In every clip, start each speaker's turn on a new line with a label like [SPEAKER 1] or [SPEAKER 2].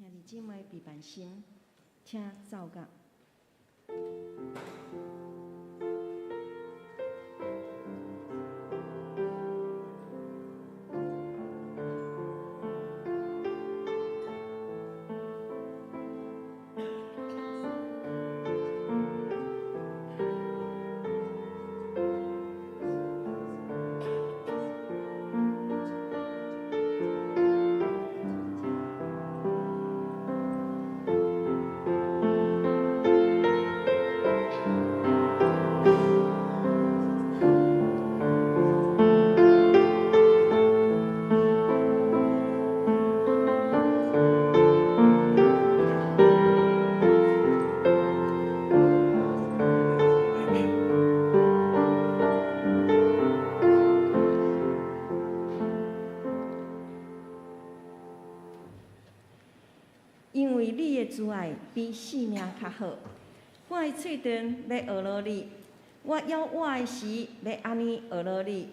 [SPEAKER 1] 兄弟姊妹備辦心，請奏樂。因為你的慈愛比性命較好，我的喙唇欲學落你，我枵餓的時欲按呢學落你，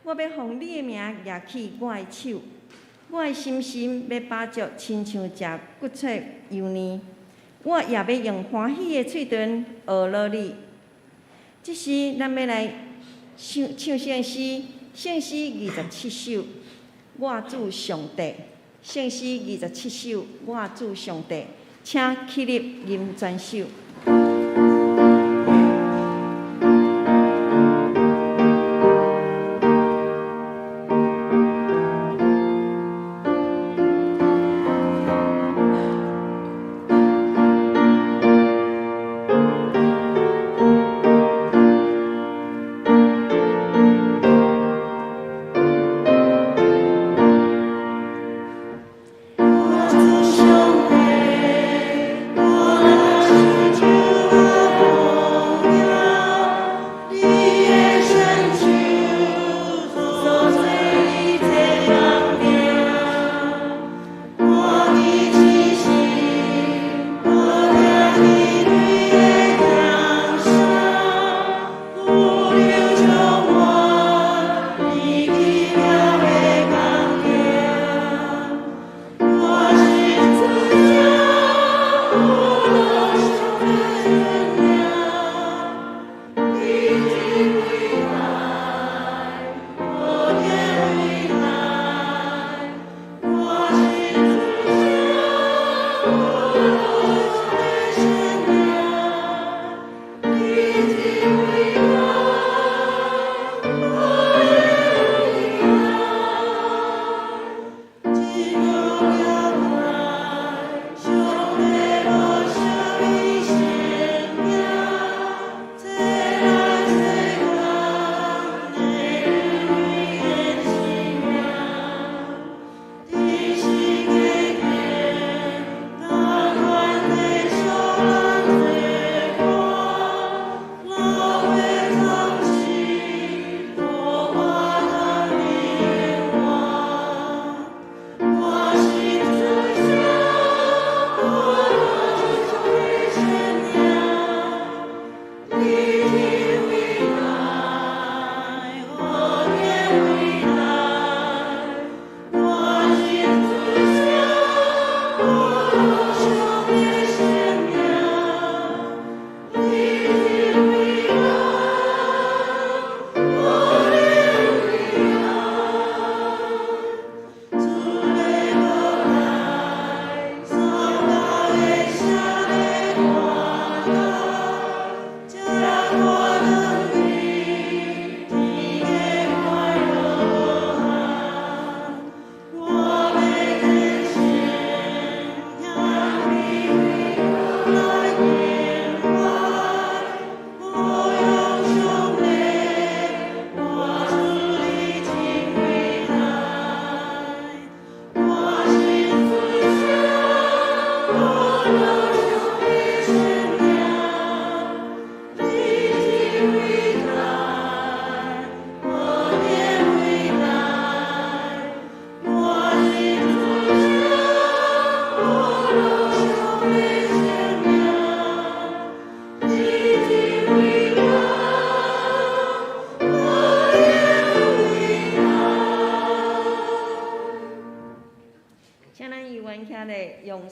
[SPEAKER 1] 我欲奉你的名舉起我的手，我的心心欲飽足，親像食骨脆油膩，我也欲用歡喜的喙唇學落你。這時，咱欲來唱唱聖詩，聖詩27首，我主上帝。聖詩27首，我主上帝，請起立吟全首。
[SPEAKER 2] 我主上帝，我主。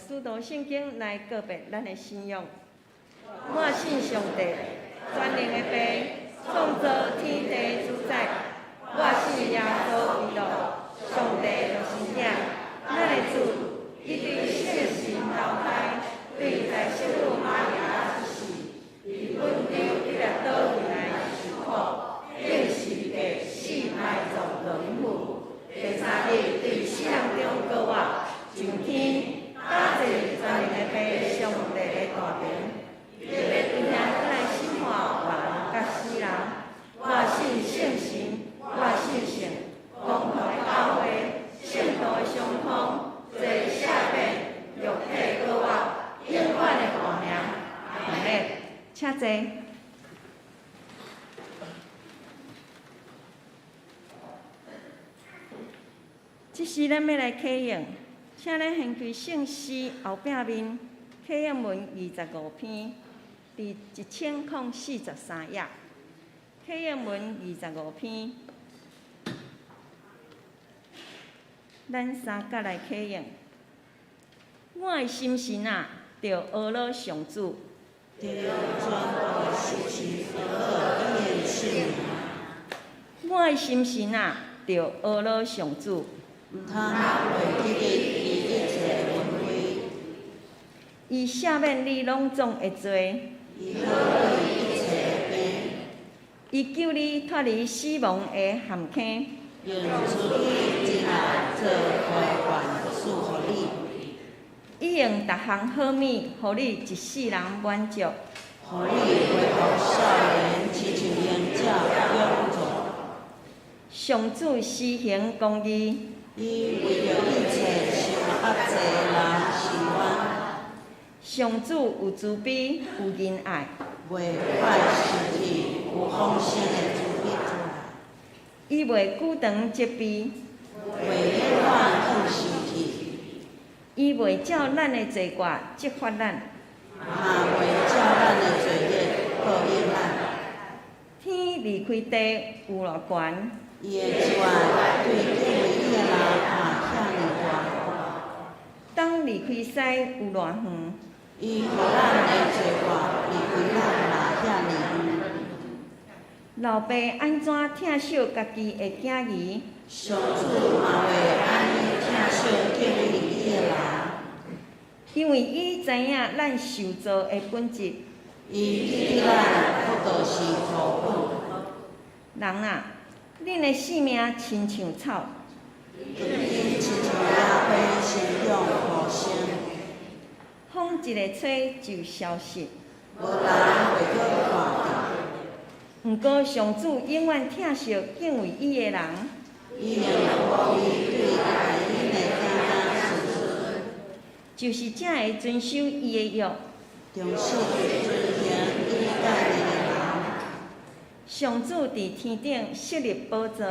[SPEAKER 1] 使徒聖經來告白咱的信仰。我信上帝，全能的父，創造天地主宰。我信耶穌基督，上帝獨生子，咱的主，伊對聖神投胎，對在聖母瑪利亞出世，佇本丟彼拉多面來受苦，釘十字架死埋葬落陰府，第三日對死人中復活，上天，搭坐佇全能的父上帝的大爿。伊欲對遐閣來審判活人佮死人。我信聖神，我信聖公同的教會，聖徒的相通，罪赦免，肉體復活，永遠的活命。阿們。請坐。這時咱欲來啟應，請咱掀開聖詩後壁面，啟應文25篇，佇1043頁。啟應文25篇，咱三甲來啟應。我的心神啊，著呵咾上主。
[SPEAKER 2] 著用全部的心神呵咾伊的聖名。
[SPEAKER 1] 我的心神啊，著呵咾上主。
[SPEAKER 2] 毋通袂記得伊一切恩惠。
[SPEAKER 1] 伊赦免你攏總的罪。
[SPEAKER 2] 伊好你一切的病。
[SPEAKER 1] 伊救你脫離死亡的陷坑。
[SPEAKER 2] 用慈悲真愛做花冠賜予你。
[SPEAKER 1] 伊用逐項好物，予你一世人滿足。
[SPEAKER 2] 予你恢復少年，親像鷹鳥勇壯。
[SPEAKER 1] 上主施行公義。
[SPEAKER 2] 伊為著一切受壓制的人伸冤。
[SPEAKER 1] 上主有慈悲，有仁愛。
[SPEAKER 2] 袂快生氣，有豐盛的慈悲。
[SPEAKER 1] 伊袂久長責備。
[SPEAKER 2] 袂永遠放生氣。
[SPEAKER 1] 伊袂照咱的罪過責罰咱。
[SPEAKER 2] 嘛袂照咱的罪孽報應咱。
[SPEAKER 1] 天離開地有偌懸？
[SPEAKER 2] 伊的慈愛對敬畏伊的人嘛遐爾大。
[SPEAKER 1] 東離開西有偌遠？
[SPEAKER 2] 伊予咱的罪過離開咱嘛遐爾遠。
[SPEAKER 1] 老爸按怎疼惜家己的囝兒？
[SPEAKER 2] 上主嘛會按呢疼惜敬畏伊的人。
[SPEAKER 1] 因為伊知影咱受造的本質。
[SPEAKER 2] 伊記得咱不過是土粉。
[SPEAKER 1] 人啊，恁的性命親像草。
[SPEAKER 2] 如今親像野花生長茂盛。
[SPEAKER 1] 風一个吹就消失。
[SPEAKER 2] 無人會閣看見。
[SPEAKER 1] 毋過上主永遠疼惜敬畏伊的人。
[SPEAKER 2] 伊用公義對愛𪜶的囝仔孫孫。
[SPEAKER 1] 就是才會遵守伊的約。
[SPEAKER 2] 忠實遵行伊誡命的人。
[SPEAKER 1] 上主佇天頂設立寶座。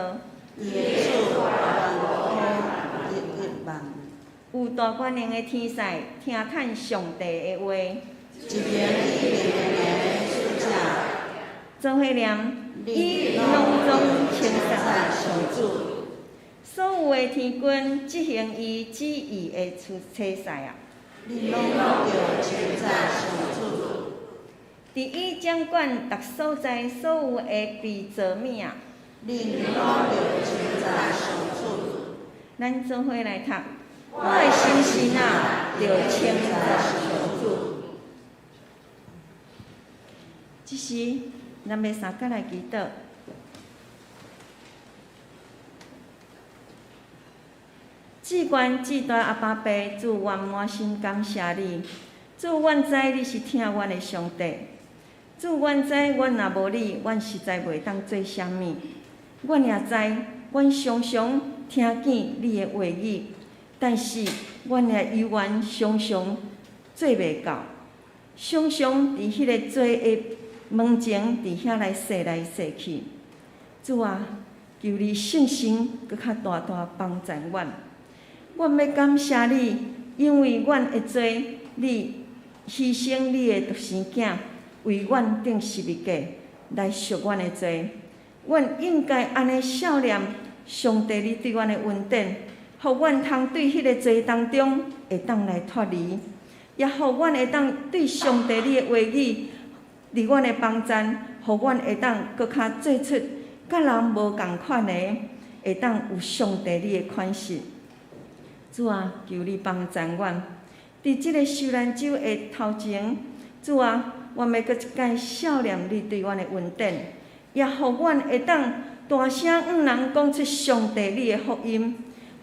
[SPEAKER 2] 伊的旨意亘古日日萬。
[SPEAKER 1] 有大權能的天使聽趁上帝的話。
[SPEAKER 2] 一邊伊靈的使者。
[SPEAKER 1] 做伙念，伊攏總稱讚上主。所有的天軍執行伊旨意的差使啊。
[SPEAKER 2] 恁攏著稱讚上主。
[SPEAKER 1] 佇伊掌管逐所在所有的被造物啊。
[SPEAKER 2] 恁攏著稱讚上主。
[SPEAKER 1] 咱做伙來讀，我的心神啊，著稱讚上主。這時，咱欲三佮來祈禱。至懸至大阿爸父，主，阮滿心感謝你。主，阮知你是疼阮的上帝。主，阮知阮若無你，阮實在袂當做啥物。阮也知，阮常常聽見你的話語，但是阮也猶原常常做袂到，常常佇彼个罪的門前，佇遐來踅來踅去。主啊，求你聖神閣較大大幫助阮。阮欲感謝你，因為阮的罪，你犧牲你的獨生囝，為阮釘十字架來贖阮的罪。阮應該按呢數念上帝你對阮的恩典，予予阮通對彼个罪當中會當來脫離，也予阮會當對上帝你的話語，佇阮的幫贊，予阮會當閣較做出佮人無仝款的，會當有上帝你的款式。主啊，求你幫贊阮，佇這个受難週的頭前，主啊，阮欲閣一擺數念你對阮的恩典，也予阮會當大聲向人講出上帝你的福音，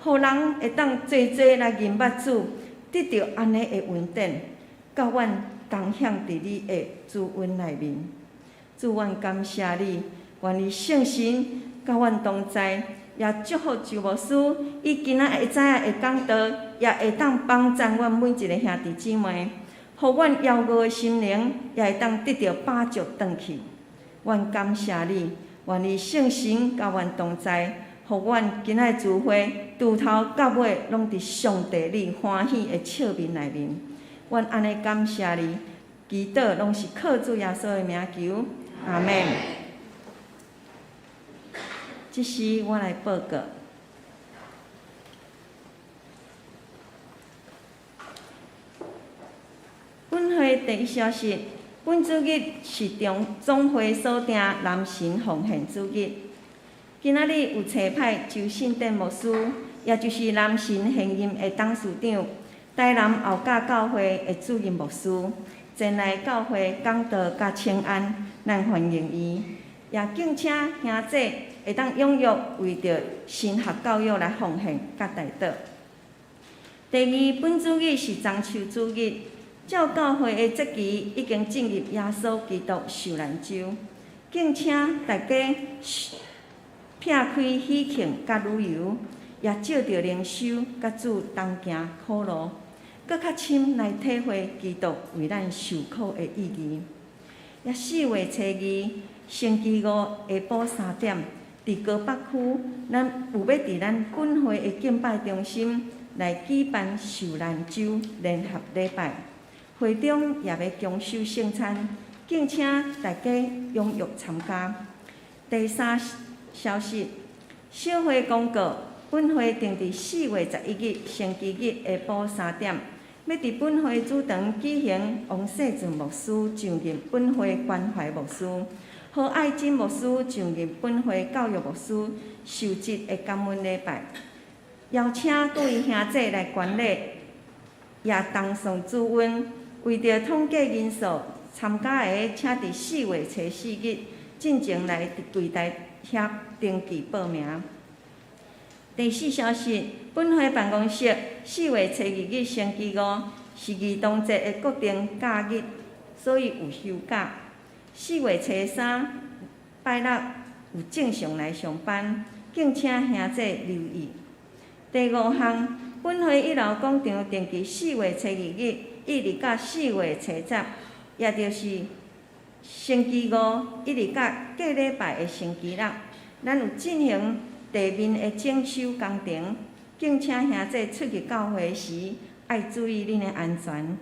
[SPEAKER 1] 予人會當濟濟來認捌主，得著按呢的恩典，佮阮同享佇你的主恩內面。主，阮感謝你，願意聖神佮阮同在，也祝福周牧師，伊今仔會知影會講道，也會當幫贊阮每一个兄弟姊妹，予阮枵餓的心靈也會當得著飽足轉去。阮感謝你，願意聖神佮阮同在，予阮今仔聚會除頭到尾攏佇上帝你歡喜的笑面內面。阮按呢感謝你，祈禱攏是靠主耶穌的名求，阿們。這時我來報告，本會第一消息，本主日是中總會所定男神奉獻主日。今仔日有冊派周信典牧師，也就是男神現任的董事長，台南後甲教會的主任牧師，前來教會講道佮請安，咱歡迎伊，也敬請兄姊會當踴躍為著神學教育來奉獻佮代禱。第二，本主日是中秋主日，照教會的節期已經進入耶穌基督受難週，敬請大家撇開喜慶佮旅遊，也藉著靈修佮主同行苦路，閣較深來體會基督為咱受苦的意義。也4月初2星期五下晡3點，佇高北區，咱有欲佇咱本會的敬拜中心來舉辦受難週聯合禮拜，會中也欲供受聖餐，敬請大家踴躍參加。第三消息，小會公告，本會定佇4月11日星期日下晡3點，欲佇本會主堂舉行王世俊牧師上任本會關懷牧師，何愛珍牧師上任本會教育牧師受職的感恩禮拜，邀請各位兄姊來觀禮，也同頌主恩。為著統計人數，參加的請佇4月初4日進前來佇櫃台遐登記報名。第四消息，本會辦公室4月初2日星期五是兒童節的國定假日，所以有休假。4月初3拜六有正常來上班，敬請兄姊留意。第五項，本會一樓廣場定佇4月初2日一直到4月初10，也就是星期五一直到隔禮拜的星期六，咱有進行地面的整修工程，敬請兄姊出入教會時愛注意恁的安全。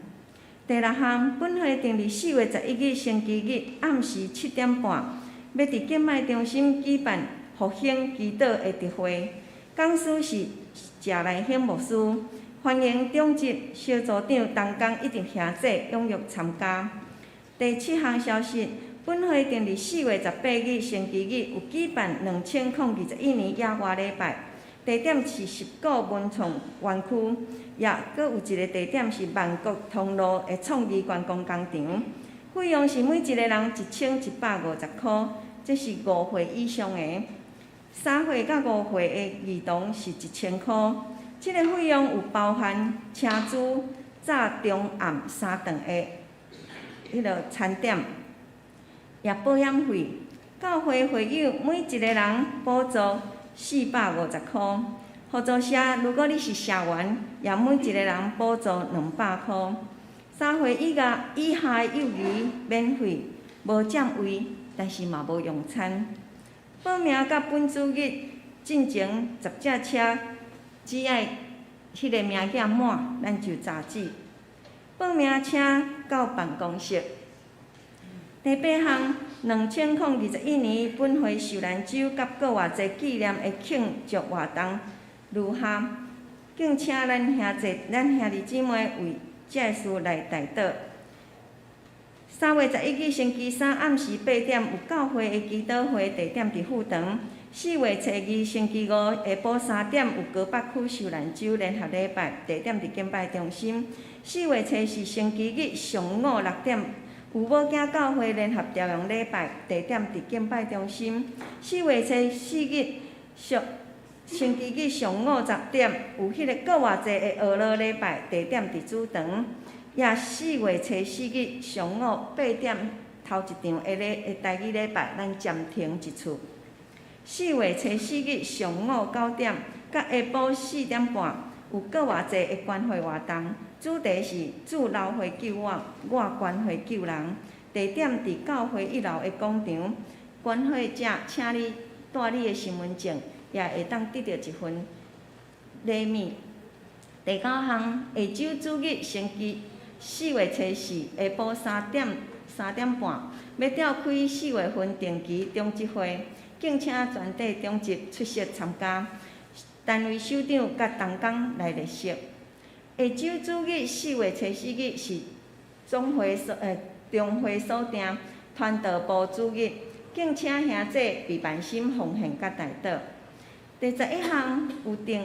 [SPEAKER 1] 第六項，本會定佇4月11日星期日暗時7點半，欲佇敬拜中心舉辦復興祈禱的特會，講師是謝來興牧師，歡迎長執、小組長、同工以及兄姊踴躍參加。第七項消息，本會定佇4月18日星期日有舉辦2021年野外禮拜，地點是十鼓文創園區，也閣有一个地點是萬國通路的創意觀光工場，費用是每一个人1150箍，這是5歲以上的，3歲到5歲的兒童是1000箍。這个費用有包含車資、早、中、暗三頓的彼个餐點，也保險費。教會會友每一个人補助450箍。合作社如果你是社員，也每一个人補助200箍。3歲以下的幼兒免費，無佔位，但是嘛無用餐。報名到本主日進前10隻車，只愛彼个名額滿，咱就截止。報名請到辦公室。第八項，2021年本會受難週佮復活節紀念的慶祝活動如下：敬請咱兄弟、咱兄弟姊妹為這个事來代禱。3月11日星期三暗時8點有教會的祈禱會，地點佇副堂。4月初2星期五下晡3點有高北區秀蘭州聯合禮拜，地點佇敬拜中心。4月初4星期日上午6點有某囝教會聯合朝陽禮拜，地點佇敬拜中心。4月初4日上星期日上午10點有彼个閣偌濟的學樂禮拜，地點佇主堂。也4月初4日上午8點頭一場的禮的台語禮拜，咱暫停一次。4月初4日上午9點，佮下晡4點半有閣偌濟的關懷活動，主題是主流血救我，我捐血救人。地點佇教會一樓的廣場。捐血者，請你帶你的身份證，也會當得著一份禮物。第九項，下週主日星期4月初4下晡3點、3點半，欲召開四月份定期長執會，敬請全體長執出席參加，單位首長佮同工來列席。下週主日4月初4日是總會所中會所定傳道部主日，敬請兄弟備萬心奉獻佮代禱。第十一項有訂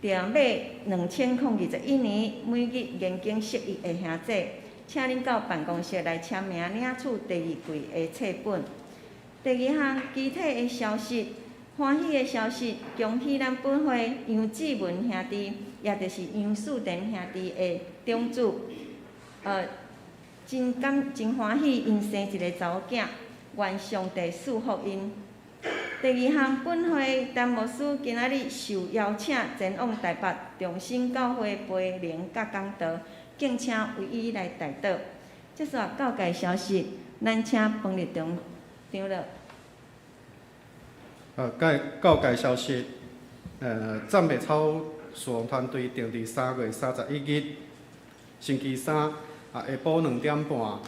[SPEAKER 1] 訂買2021年每日研經釋義的兄弟，請恁到辦公室來簽名領取第二季的冊本。第二項其他的消息，歡喜的消息，恭喜咱本會楊志文兄弟，也就是楊樹田兄弟的長子，真感真歡喜，𪜶生一个查某囝，願上帝賜福𪜶。第二項，本會陳牧師今仔日受邀請前往台北中心教會培靈佮講道，敬請為伊來代禱。這煞教界消息，咱請彭立中長老。
[SPEAKER 3] 教界消息，讚美操事奉團隊定佇3月31日星期三下晡2點半，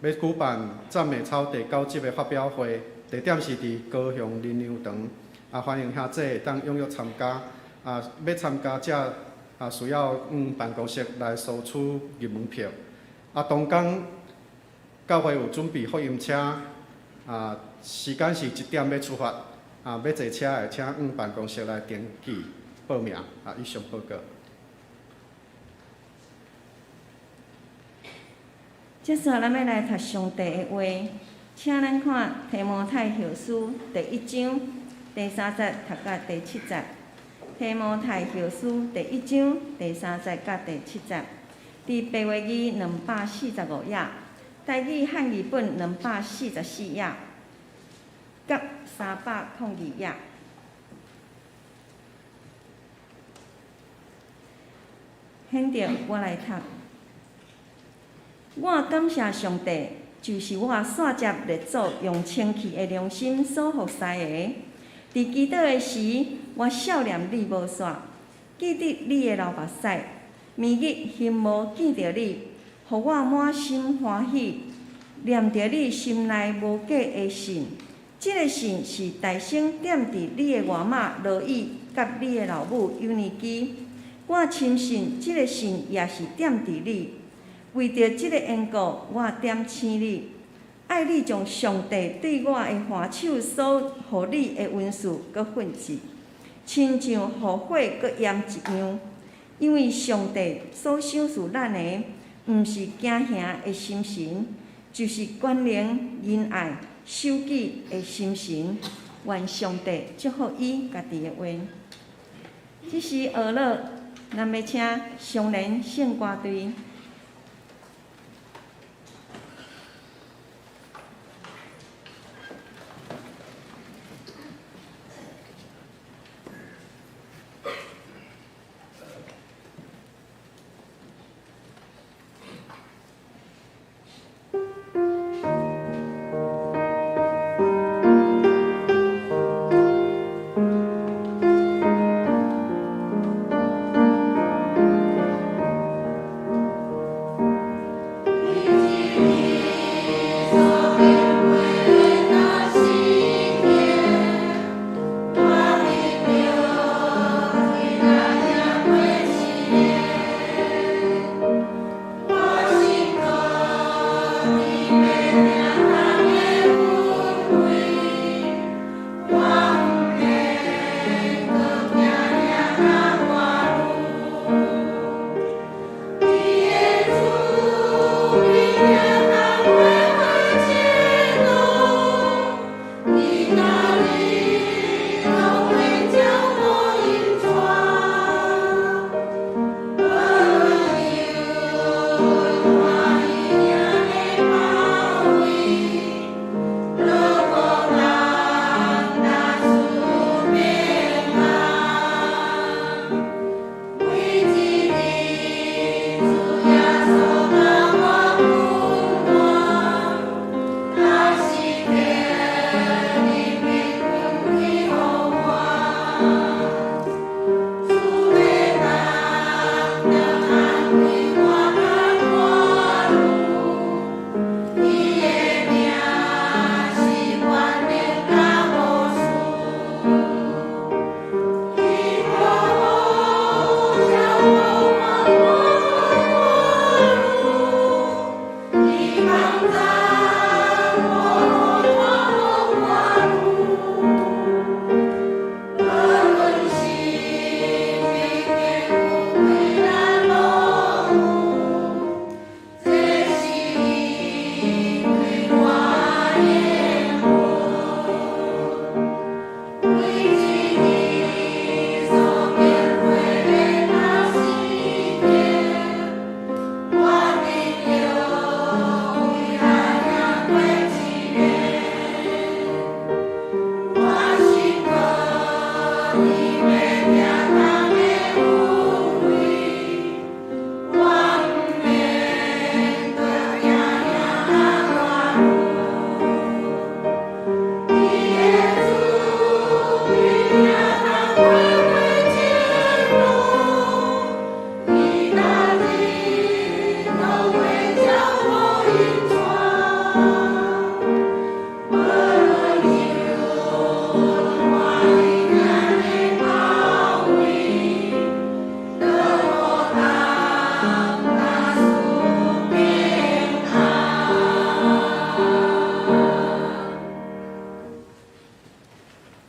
[SPEAKER 3] 欲舉辦讚美操第九集的發表會，地點是佇高雄林良堂，歡迎兄弟會當踴躍參加。欲參加者需要往辦公室來索取入門票。當天教會有準備福音車，時間是1點欲出發。欲坐車的，請往辦公室來登記報名。以上報告。
[SPEAKER 1] 這煞咱欲來讀上帝的話，請咱看提摩太後書第一章第三節讀到第七節。提摩太後書第一章第三節佮第七節，佇白話字245頁，台語漢語本244頁，佮302頁。現在我來讀。我感謝上帝，就是我煞接列祖用清氣的良心所服侍的。佇祈禱的時，我數念你無煞，記得你的流目屎，暝日欣慕見著你，予我滿心歡喜。念著你心內無假的信，這个信是代先踮佇你的外媽羅以佮你的老母友尼基。我深信這个信也是踮佇你。為著這个緣故，我點醒你，愛你將上帝對我的還手所予你的恩賜閣奮治，親像予火閣炎一樣。因為上帝所賞賜咱的，毋是驚嚇的心神，就是權能、仁愛、守己的心神。願上帝祝福伊家己的話。這時學樂，咱欲請雙連聖歌隊。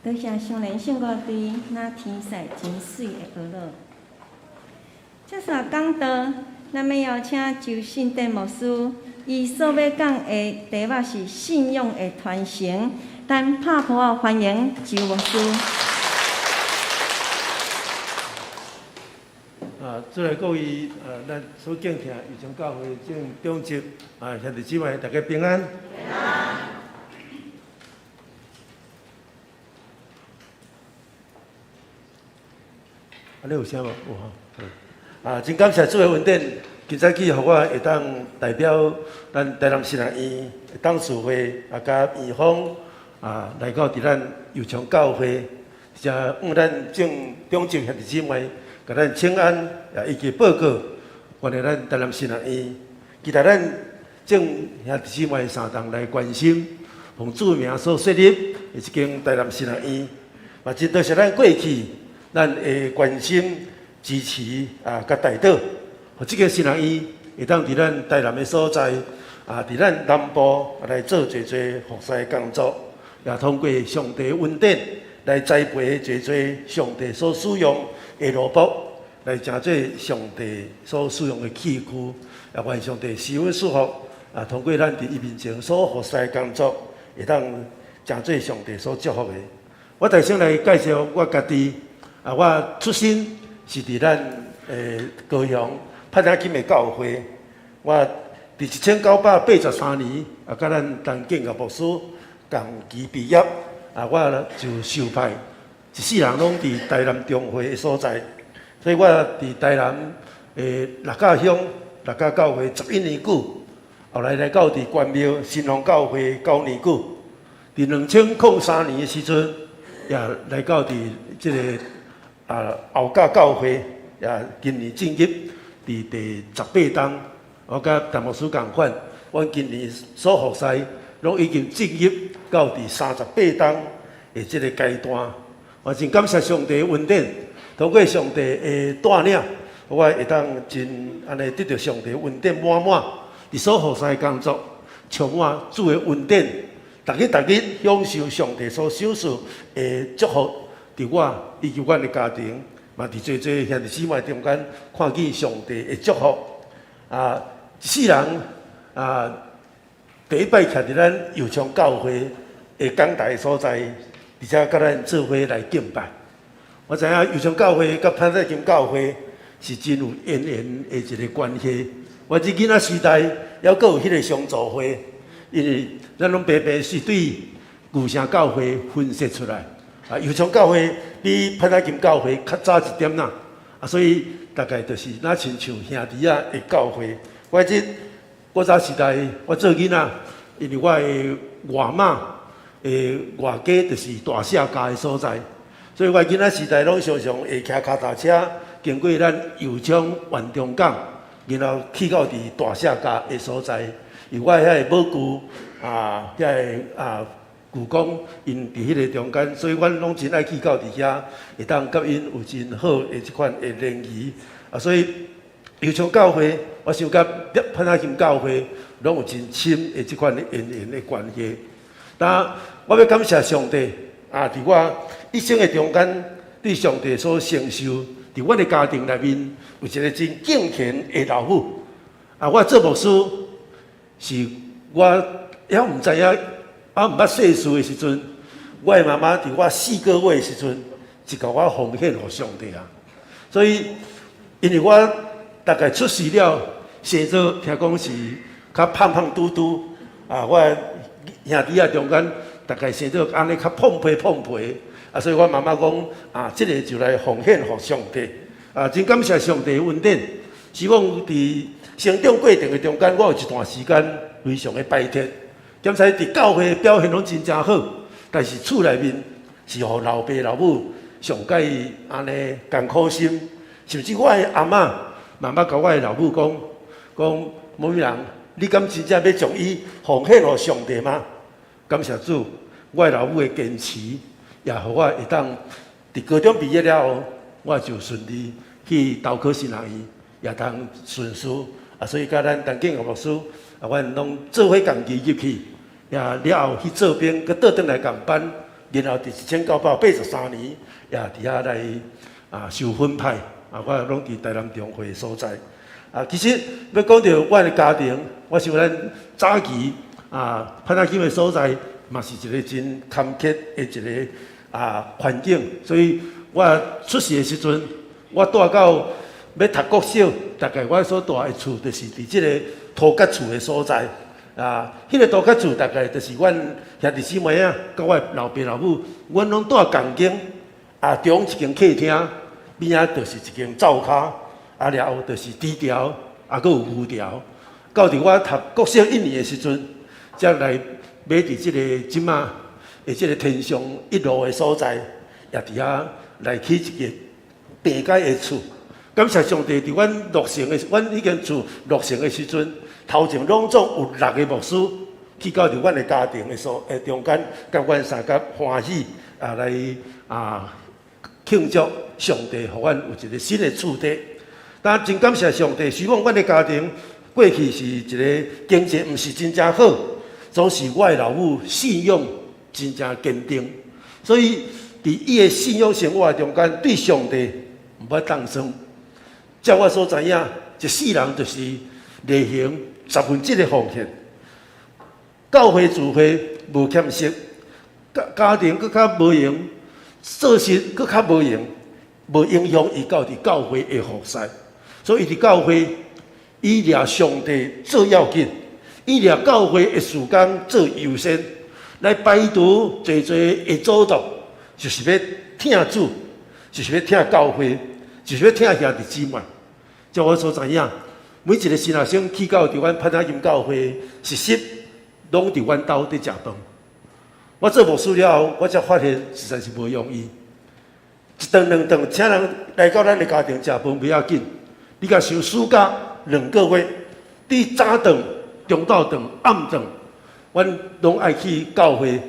[SPEAKER 1] 多謝雙連聖歌隊，那天色真媠的學樂。這煞講道，咱欲邀請周信典牧師，伊所欲講的題目是信仰的傳承。咱拍噗仔歡迎周牧師。
[SPEAKER 4] 啊，主內各位，咱所敬聽右昌教會眾長執啊，兄弟姊妹，大家平安。
[SPEAKER 2] 平安。
[SPEAKER 4] 啊，你有聲無？有吼。啊，真感謝主的恩典，今早起予我會當代表咱台南神學院董事會啊，佮院方啊，來到佇咱右昌教會，遮向咱眾長執兄弟姊妹，共咱請安，也以及報告，關於咱台南神學院，期待咱眾兄弟姊妹相同來關心，奉主名所設立的這間台南神學院，嘛真多謝咱過去咱的關心、支持啊，佮代禱，予這個神學院會當佇咱台南的所在啊，佇咱南部來做濟濟服侍的工作，也通過上帝恩典來栽培濟濟上帝所使用的奴僕，來成做上帝所使用的器具，也願上帝施恩賜福啊，通過咱佇伊面前所服侍的工作，會當成做上帝所祝福的。我首先來介紹我家己。啊，我出身是佇咱高雄潘仔金的教會。我佇1983年啊，佮咱陳建國牧師仝期畢業。啊，我就受派一世人攏佇台南中會的所在，所以我佇台南的六甲鄉六甲教會11年久，後來來到佇關廟新豐教會9年久。佇2003年的時陣，也來到佇這个後甲教會也今年進入佇第18冬，我佮陳牧師仝款，阮今年所服侍攏已經進入到第38冬的這个階段。我真感謝上帝恩典，透過上帝的帶領，我會當真按呢得著上帝恩典滿滿，佇所服侍的工作，充滿主的恩典，逐日逐日享受上帝所賞賜的祝福。佇我以及阮的家庭，嘛佇濟濟兄弟姊妹中間，看見上帝的祝福。啊，一世人啊，第一擺徛佇咱右昌教會的講台所在，而且佮咱做伙來敬拜。我知影右昌教會佮潘仔金教會是真有淵源的一个關係。我佇囡仔時代，猶閣有彼个相助會，因為咱攏白白是對舊城教會分析出來。啊，右昌教會比潘仔金教會較早一點仔，啊，所以大概就是若親像兄弟仔的教會。我這古早時代，我做囡仔，因為我的外媽的外家就是大社家的所在，所以我囡仔時代攏常常會騎跤踏車經過咱右昌員中港，然後去到佇大社家的所在。因為我遐个母舅啊，遐个啊。舅公𪜶佇彼个中間，所以阮攏真愛去到佇遐，會當佮𪜶有真好的這款的聯誼。啊，所以油松教會，我想佮潘亞金教會攏有真深的這款的淵源的關係。但我欲感謝上帝啊！佇我一生的中間，對上帝所承受，佇阮的家庭內面有一个真敬虔的老母。啊，我做牧師是我猶毋知影，啊毋捌世事的時陣，我的媽媽佇我4個月的時陣，就共我奉獻予上帝啊。所以，因為我大概出世了，生做聽講是較胖胖嘟嘟，啊，我兄弟仔中間大概生做按呢較胖皮胖皮，啊，所以我媽媽講啊，這个就來奉獻予上帝，啊，真感謝上帝的恩典，使我佇成長過程的中間，我有一段時間非常的排斥，兼且佇教會表現攏真正好，但是厝內面是予老爸老母上蓋按呢艱苦心，甚至我的阿嬤媽媽共我的老母講講，某某人，你敢真正欲將伊奉獻予上帝嗎？感謝主，我的老母的堅持，也予我會當佇高中畢業了後，我就順利去投考神學院，也通順遂。啊，所以佮咱陳建國牧師，啊，阮攏做伙共齊入去，也了後去做兵，閣倒轉來共班，然後佇1983年，也佇遐來啊受分派，啊，我攏佇台南中會的所在。啊，其實欲講著阮的家庭，我想咱早期啊，潘亞金的所在嘛是一个真坎坷的一个啊環境，所以我出世的時陣，我蹛到欲讀國小，大概我所蹛的厝就是佇這个塗角厝的所在。啊，彼个塗角厝大概就是阮兄弟姊妹仔，佮我的老爸老母，阮攏蹛仝間，啊，中一間客廳，邊仔就是一間灶跤，啊，了後就是豬槽，啊，閣有牛槽。到佇我讀國小一年的時陣，才來買佇這个這馬的這个天上一路的所在，也佇遐來起一个平改的厝。感謝上帝，佇阮落成的，阮彼間厝落成的時陣，頭前攏總有六个牧師去到佇阮的家庭的所的中間，佮阮相佮歡喜啊來啊慶祝上帝予阮有一个新的厝地。但真感謝上帝，雖講阮的家庭過去是一个經濟毋是真正好，總是我的老母信仰真正堅定，所以佇伊的信仰生活中間，對上帝毋捌當算。照我所知影，一世人就是例行十分之一的奉獻，教會聚會無欠席，家家庭閣較無閒，做事閣較無閒，無影響伊到佇教會的服侍。所以伊佇教會，伊掠上帝做要緊，伊掠教會的事工做優先，來排除濟濟的阻擋，就是欲疼主，就是欲疼教會，就是欲疼兄弟姊妹。照我所知影，每一个新學生去到佇阮潘亞金教會實習，攏佇阮兜佇食飯。我做牧師了後，我才發現實在是無容易。一頓兩頓，請人來到咱的家庭食飯袂要緊，你共想暑假2個月，佇早頓、中晝頓、暗頓，阮攏愛去教會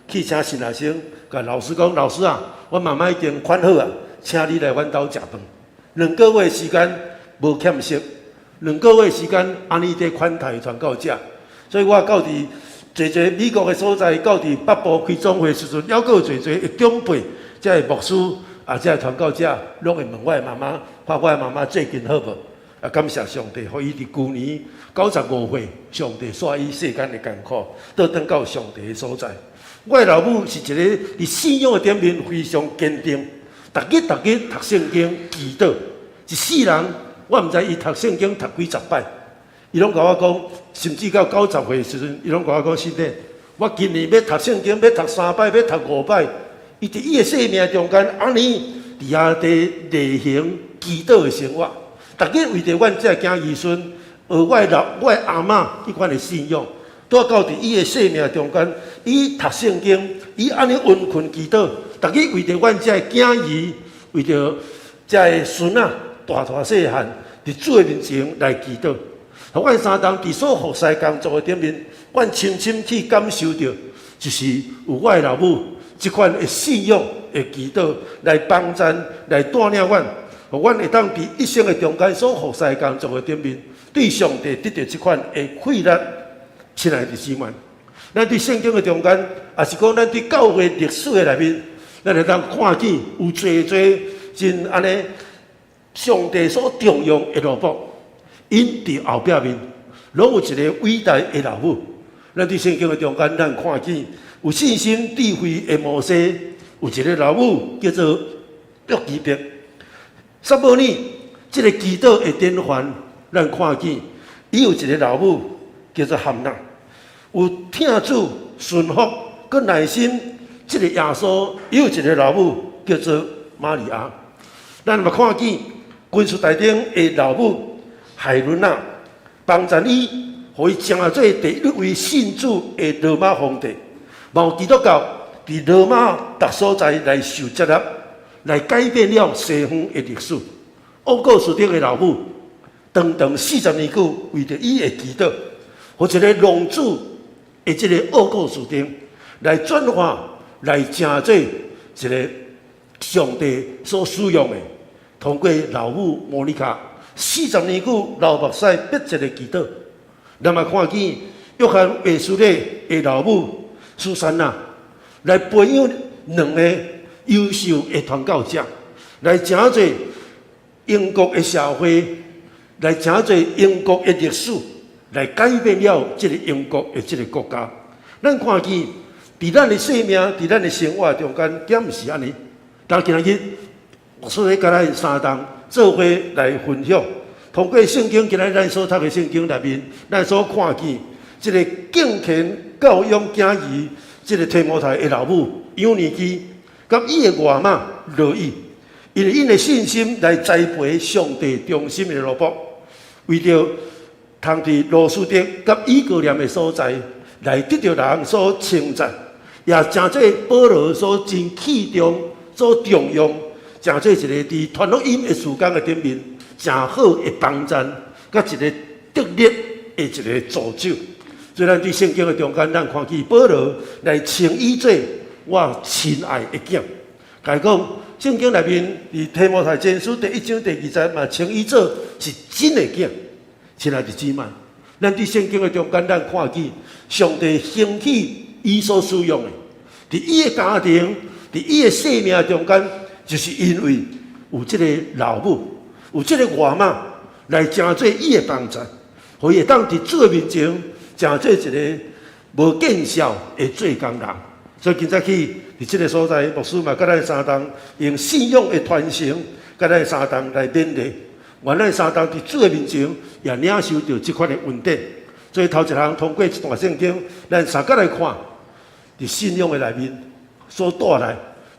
[SPEAKER 4] 去請新學生，共老師講：老師啊，阮媽媽已經款好啊，請你來阮兜食飯。兩個月時間無欠席，兩個月時間按呢佇款待傳教者，所以我到佇濟濟美國的所在，到佇北部開總會時陣，猶閣有濟濟的長輩，這个牧師啊，這个傳教者，攏會問我的媽媽，看我的媽媽最近好無？啊，感謝上帝，予伊佇舊年95歲，上帝煞伊世間的艱苦，倒轉到上帝的所在。我的老母是一个佇信仰的頂面非常堅定，逐日逐日讀聖經祈禱，一世人我毋知伊讀聖經讀幾十擺，伊攏共我講，甚至到90歲的時陣，伊攏共我講，實在，我今年欲讀聖經，欲讀三擺，欲讀五擺。伊佇伊的生命中間，按呢佇遐佇例行祈禱的生活，逐日為著阮這个囝兒孫，學我的老我的阿嬤彼款的信仰，拄到佇伊的生命中間，伊讀聖經，伊按呢殷勤祈禱，逐日為著阮這个囝兒，為著這个孫仔，大大細漢，佇主的面前來祈禱。予阮三冬佇所服侍工作的頂面，阮深深去感受著，就是有我的老母這款的信仰的祈禱來幫贊、來帶領阮，予阮會當佇一生的中間所服侍工作的頂面，對上帝得著這款的快樂。親愛的姊妹，咱佇聖經的中間，抑是講咱佇教會歷史的內面，咱會當看見有濟濟真按呢，上帝所重用的奴僕，𪜶佇後壁面，攏有一个偉大的老母。咱佇聖經的中間，咱看見有信心智慧的摩西，有一个老母叫做約基別。撒母耳這个祈禱的典範，咱看見伊有一个老母叫做含那，有疼主順服、閣耐心。這个耶穌伊有一个老母叫做瑪利亞。咱嘛看見君士坦丁的老母海倫娜，幫贊伊，予伊成做第一位信主的羅馬皇帝。嘛有基督教佇羅馬逐所在來受接納，來改變了西方的歷史。奧古斯丁的老母，長長40年久，為著伊的祈禱，予一个浪子的這个奧古斯丁來轉化，來成做一个上帝所使用的。通過老母莫妮卡40年久流目屎迫切的祈禱，咱嘛看見約翰衛斯理的老母蘇珊娜來培養兩个優秀的傳教者，來成做英國的社會，來成做英國的歷史，來改變了這个英國的這个國家。咱看見佇咱的生命、佇咱的生活中間，敢毋是按呢？但今日，所以佮咱相同做伙來分享，通過聖經，今日咱所讀的聖經內面，咱所看見這个敬虔教養囝兒，這个提摩太的老母友尼基，佮伊的外媽羅以，因為𪜶的信心來栽培上帝忠心的奴僕，為著通佇路司得佮以哥念的所在來得著人所稱讚，也成做保羅所真器重、所重用。成做一个佇傳福音的事工的頂面，誠好的幫贊，佮一个得力的一个助手。所以咱佇聖經的中間，咱看見保羅來稱伊做我親愛的囝。共伊講聖經內面佇提摩太前書第一章第二節嘛，稱伊做是真的囝。親愛的姊妹，咱佇聖經的中間，咱看見上帝興起伊所使用的，佇伊的家庭，佇伊的生命中間。就是因為有這个老母，有這个外媽來成做伊的幫助，予伊會當佇主的面前成做一个無見笑的做工人。所以今早起佇這个所在，牧師嘛佮咱相同用信仰的傳承，佮咱相同來勉勵。願咱相同佇主的面前也領受著這款的恩典。所以頭一項通過一段聖經，咱相佮來看，佇信仰的內面所帶來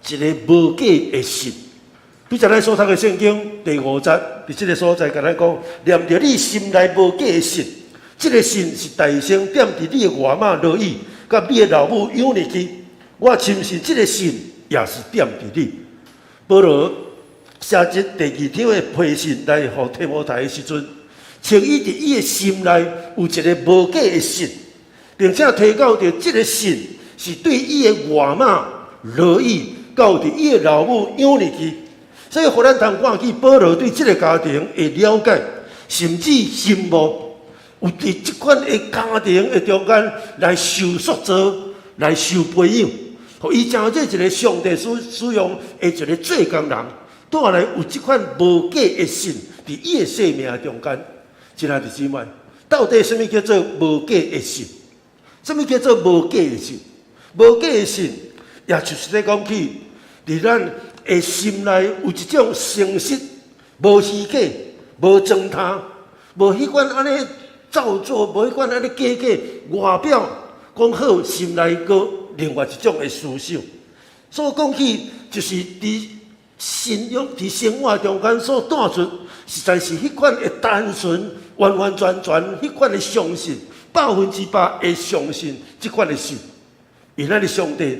[SPEAKER 4] 一个無假的信。拄才咱所讀的聖經第五節，佇這个所在共咱講，念著你心內無假的信，這个信是代先踮佇你的外媽羅以，佮你的老母友尼基。我深信這个信也是踮佇你。保羅寫這第二張的批信來予提摩太的時陣，稱伊佇伊的心內有一个無假的信，並且提到著這个信是對伊的外媽羅以。到佇伊的老母友尼基，所以予咱通看見保羅對這个家庭的了解，甚至羨慕有佇這款的家庭的中間來受塑造、來受培養，予伊成做一个上帝所使用的一个做工人，帶來有這款無假的信佇伊的生命中間。親愛的姊妹，到底啥物叫做無假的信？啥物叫做無假的信？無假的信，也就是咧講起，佇咱的心內有一種誠實、無虛假、無裝他、無彼款按呢造作、無彼款按呢假假外表講好，心內閣另外一種的思想。所以講起，就是佇信仰、佇生活中間所帶出，實在是彼款的單純、完完全全彼款的相信，100%的相信這款的信。因為咱的上帝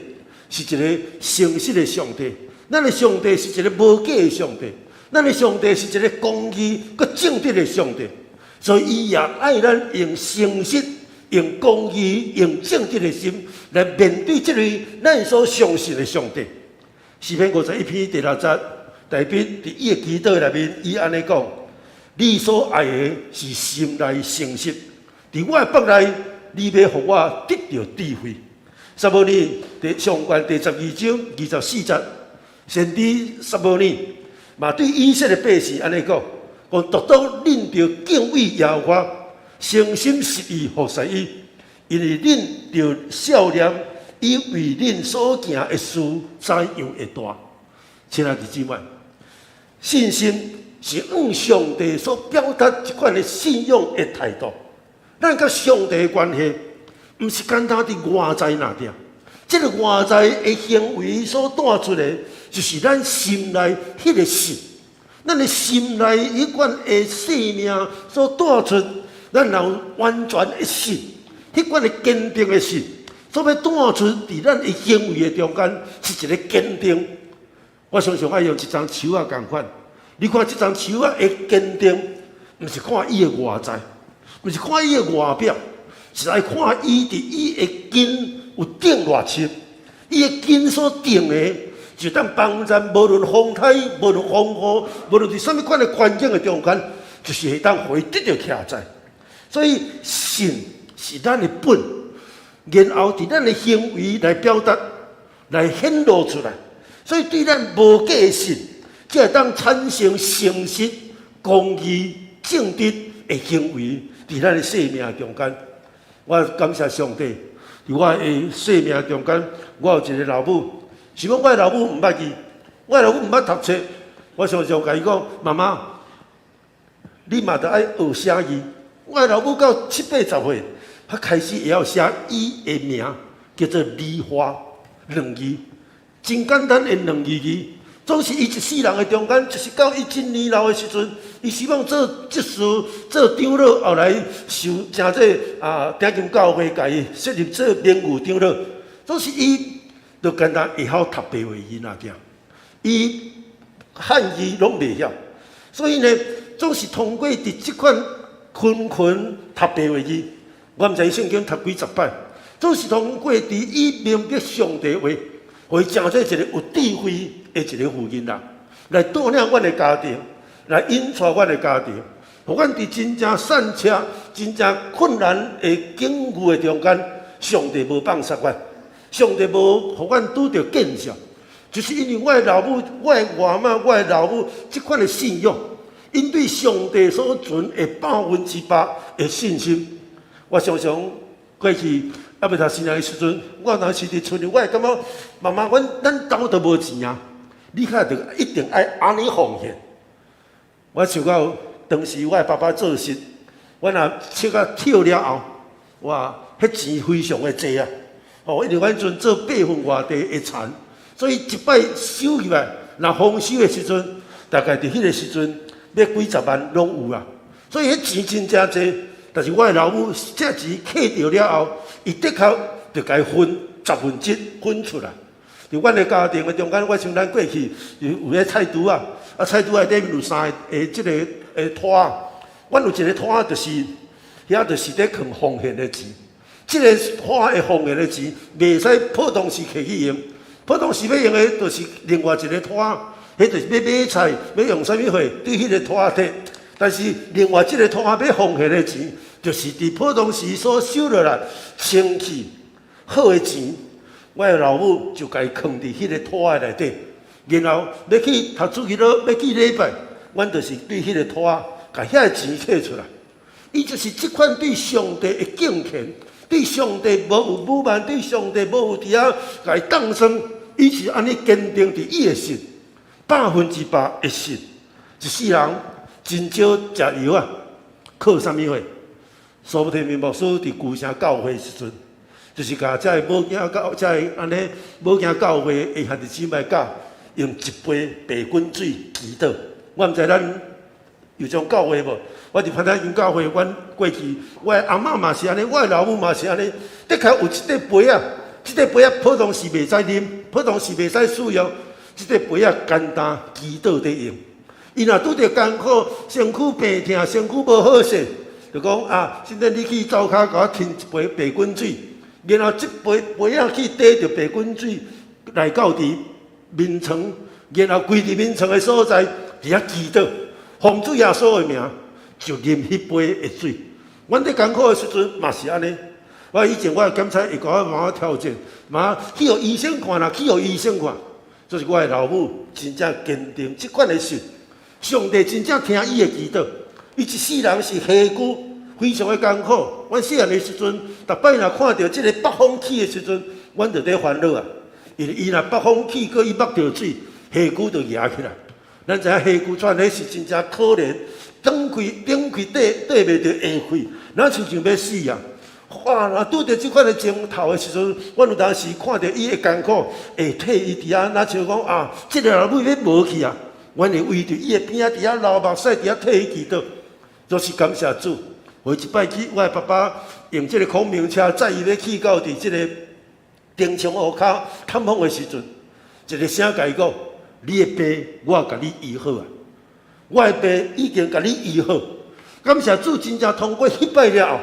[SPEAKER 4] 是一個誠實的上帝，咱的上帝是一个無假的上帝，咱的上帝是一个公義閣正直的上帝，所以伊也愛咱用誠實、用公義、用正直的心來面對這位咱所相信的上帝。詩篇51篇第六節，大衛佇伊的祈禱內面，伊按呢講：你所愛的是心內誠實，佇我的腹內，你欲予我得著智慧。撒母耳第上卷第12章24節，先知撒母耳嘛對以色列百姓按呢講：講獨當恁著敬畏耶和華，誠心實意服侍伊，因為恁著少年，伊為恁所行的事怎樣會大。親愛的姊妹，信心是向上帝所表達這款的信仰的態度。咱佮上帝的關係，毋是簡單佇外在爾爾。這个外在的行為所帶出來，就是咱心內彼个信。咱的心內彼款的生命所帶出，咱有完全的信，彼款的堅定的信，所欲帶出佇咱的行為的中間，是一个堅定。我常常愛用一叢樹仔仝款，你看這叢樹仔的堅定，毋是看伊的外在，毋是看伊的外表，是愛看伊佇伊的根有釘偌深，伊的根所釘的，就當幫咱無論風颱、無論風雨、無論佇啥物款的環境的中間，就是會當予伊得著徛在。所以信是咱的本，然後佇咱的行為來表達、來顯露出來。所以對咱無假的信，才會當產生誠實、公義、正直的行為，佇咱的生命中間。我感謝上帝，佇我的生命中間，我有一个老母。是講我的老母毋捌字，我的老母毋捌讀冊。我常常共伊講：媽媽，你嘛著愛學寫字。我的老母到七八十歲，才開始會曉寫伊的名，叫做李花兩字，真簡單的兩字字。總是伊一世人的中間，就是到伊真年老的時陣，伊希望做執事、做長老，後來受誠濟啊，頂間教會共伊設立做名譽長老。總是伊就簡單會曉讀白話字爾爾，伊漢字攏袂曉，所以呢，總是通過佇這款勤勤讀白話字，我毋知伊聖經讀幾十擺，總是通過佇伊明白上帝話，予伊成做一個有智慧的一個婦人人，來帶領阮的家庭，來引帶阮的家庭，予阮佇真正散赤、真正困難的境遇的中間，上帝無放殺阮，上帝無予阮拄著見笑，就是因為我的老母、我的外媽、我的老母這款的信仰，𪜶對上帝所存的100%的信心，我常常過去猶未讀神學的時陣，我若是佇村裡，我會感覺媽媽，阮咱兜都無錢啊，你較著一定愛按呢奉獻。我想到當時我的爸爸做事，阮若切甲跳了後，哇，彼錢非常的濟啊！哦，因為阮彼陣做八分外地的田，所以一擺收入來，若豐收的時陣，大概佇彼个時陣，欲幾十萬攏有啊。所以彼錢真正濟，但是我的老母這錢揢著了後，伊的確就共伊分十分之一分出來。佇阮的家庭的中間，我想咱過去有彼菜櫥仔，啊菜櫥仔內底面有三个這个的拖，阮有一个拖就是遐就是咧囥奉獻的錢。這个拖的奉獻的錢，袂使普通時摕去用，普通時欲用的，就是另外一个拖，彼就是欲買菜，欲用啥物貨，對彼个拖提。但是另外這个拖欲奉獻的錢，就是佇普通時所收落來清氣好的錢，我的老母就共伊囥佇彼个拖的內底，然後欲去讀主日學，欲去禮拜，阮就是對彼个拖，共遐个錢摕出來。伊就是這款對上帝的敬虔，對上帝無有侮慢，對上帝無有佇遐共伊當算，伊是按呢堅定佇伊的信，100%的信。一世人真少食藥啊，靠啥物貨？蘇提明牧師佇舊城教會時陣，就是共這个母囝教，這个按呢母囝教會的兄弟姊妹教，用一杯白滾水祈禱。我毋知咱有這種教會無？我佇潘太金教會，阮過去我的阿嬤嘛是按呢，我的老母嘛是按呢。的確有一塊杯仔，這塊杯仔普通時袂使啉，普通時袂使使用。這塊杯仔簡單祈禱佇用。伊若拄著艱苦，身軀病痛，身軀無好勢，就講啊，現在你去灶跤共我添一杯白滾水，然後這杯杯仔去綴著白滾水來到佇眠床。然後跪佇眠床的所在，佇遐祈禱，奉主耶穌的名，就啉彼杯的水。阮佇艱苦的時陣嘛是按呢。我以前我的檢查會共我媽媽挑戰，媽去予醫生看啦，去予醫生看。這是我的老母真正堅定這款的信，上帝真正聽伊的祈禱。伊一世人是痚呴，非常的艱苦。阮細漢的時陣，逐擺若看著這個北風起的時陣，阮就佇煩惱啊。因為伊若北風起，閣伊目著水，痚呴就蜈起來。咱知影痚呴喘彼是真正可憐，斷氣頂氣綴綴袂著下氣，咱親像欲死啊！哇！若拄著這款的鏡頭的時陣，阮有當時看著伊的艱苦，會替伊佇遐，若像講啊，這个老母欲無去啊，阮會圍著伊的邊仔佇遐流目屎，佇遐替伊祈禱，就是感謝主。有一擺去，我的爸爸用這个孔明車載伊欲去到佇這个頂牆湖跤探訪的時陣，一個聲共伊講：你的病我共你醫好啊！我的病已經共你醫好。感謝主，真正通過彼擺了後，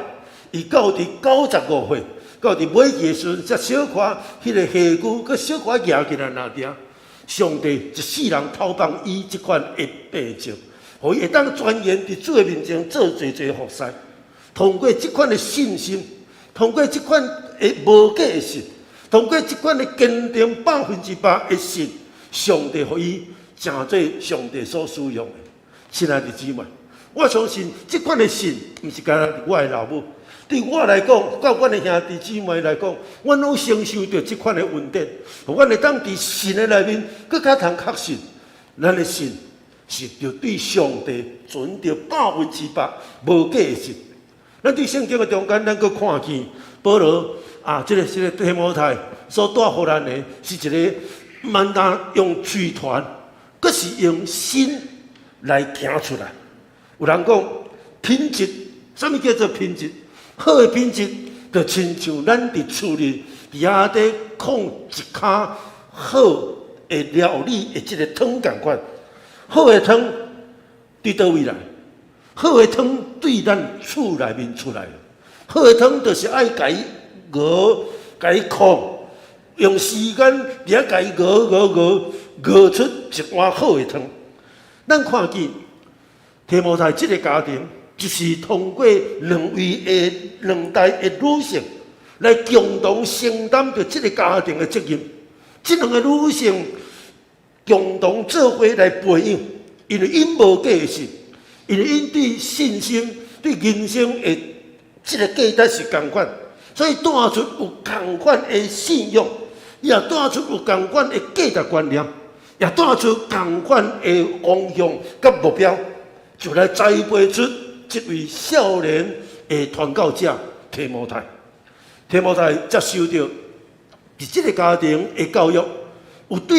[SPEAKER 4] 伊到佇95歲，到佇尾期的時陣，才小可彼个痚呴，閣小可蜈起來爾爾。上帝一世人透放伊這款的病症，予伊會當專研佇主的面前做濟濟服侍。通過這款的信心，通過這款的無假的信，通過這款的堅定100%的信，上帝予伊成做上帝所使用的。親愛的姊妹，我相信這款的信，毋是干焦我的老母。對我來講，佮阮的兄弟姊妹來講，阮攏承受著這款的恩典，予阮會當佇信的內面，閣較通確信，咱的信是著對上帝存著100%無假的信。咱佇聖經的中間，咱閣看見保羅啊，這個提摩太所帶予咱的，是一個毋但用喙傳，閣是用心來行出來。有人講品質，啥物叫做品質？好的品質，就親像咱佇厝裡佇遐佇焢一跤好的料理的這個湯仝款。好的湯佇佗位來？好的湯對咱厝內面出來的。好的湯就是愛共伊熬，共伊焢，用時間佇遐共伊熬熬熬，熬出一碗好的湯。咱看見提摩太這個家庭，就是通過兩位的兩代的女性來共同承擔著這個家庭的責任。這兩個女性共同做伙來培養，因為𪜶無假的信，因為𪜶對信心、對人生的這個價值是仝款，所以帶出有仝款的信仰，也帶出有仝款的價值觀念，也帶出仝款的方向佮目標，就來栽培出這位少年的傳教者提摩太。提摩太接受著佇這個家庭的教育，有對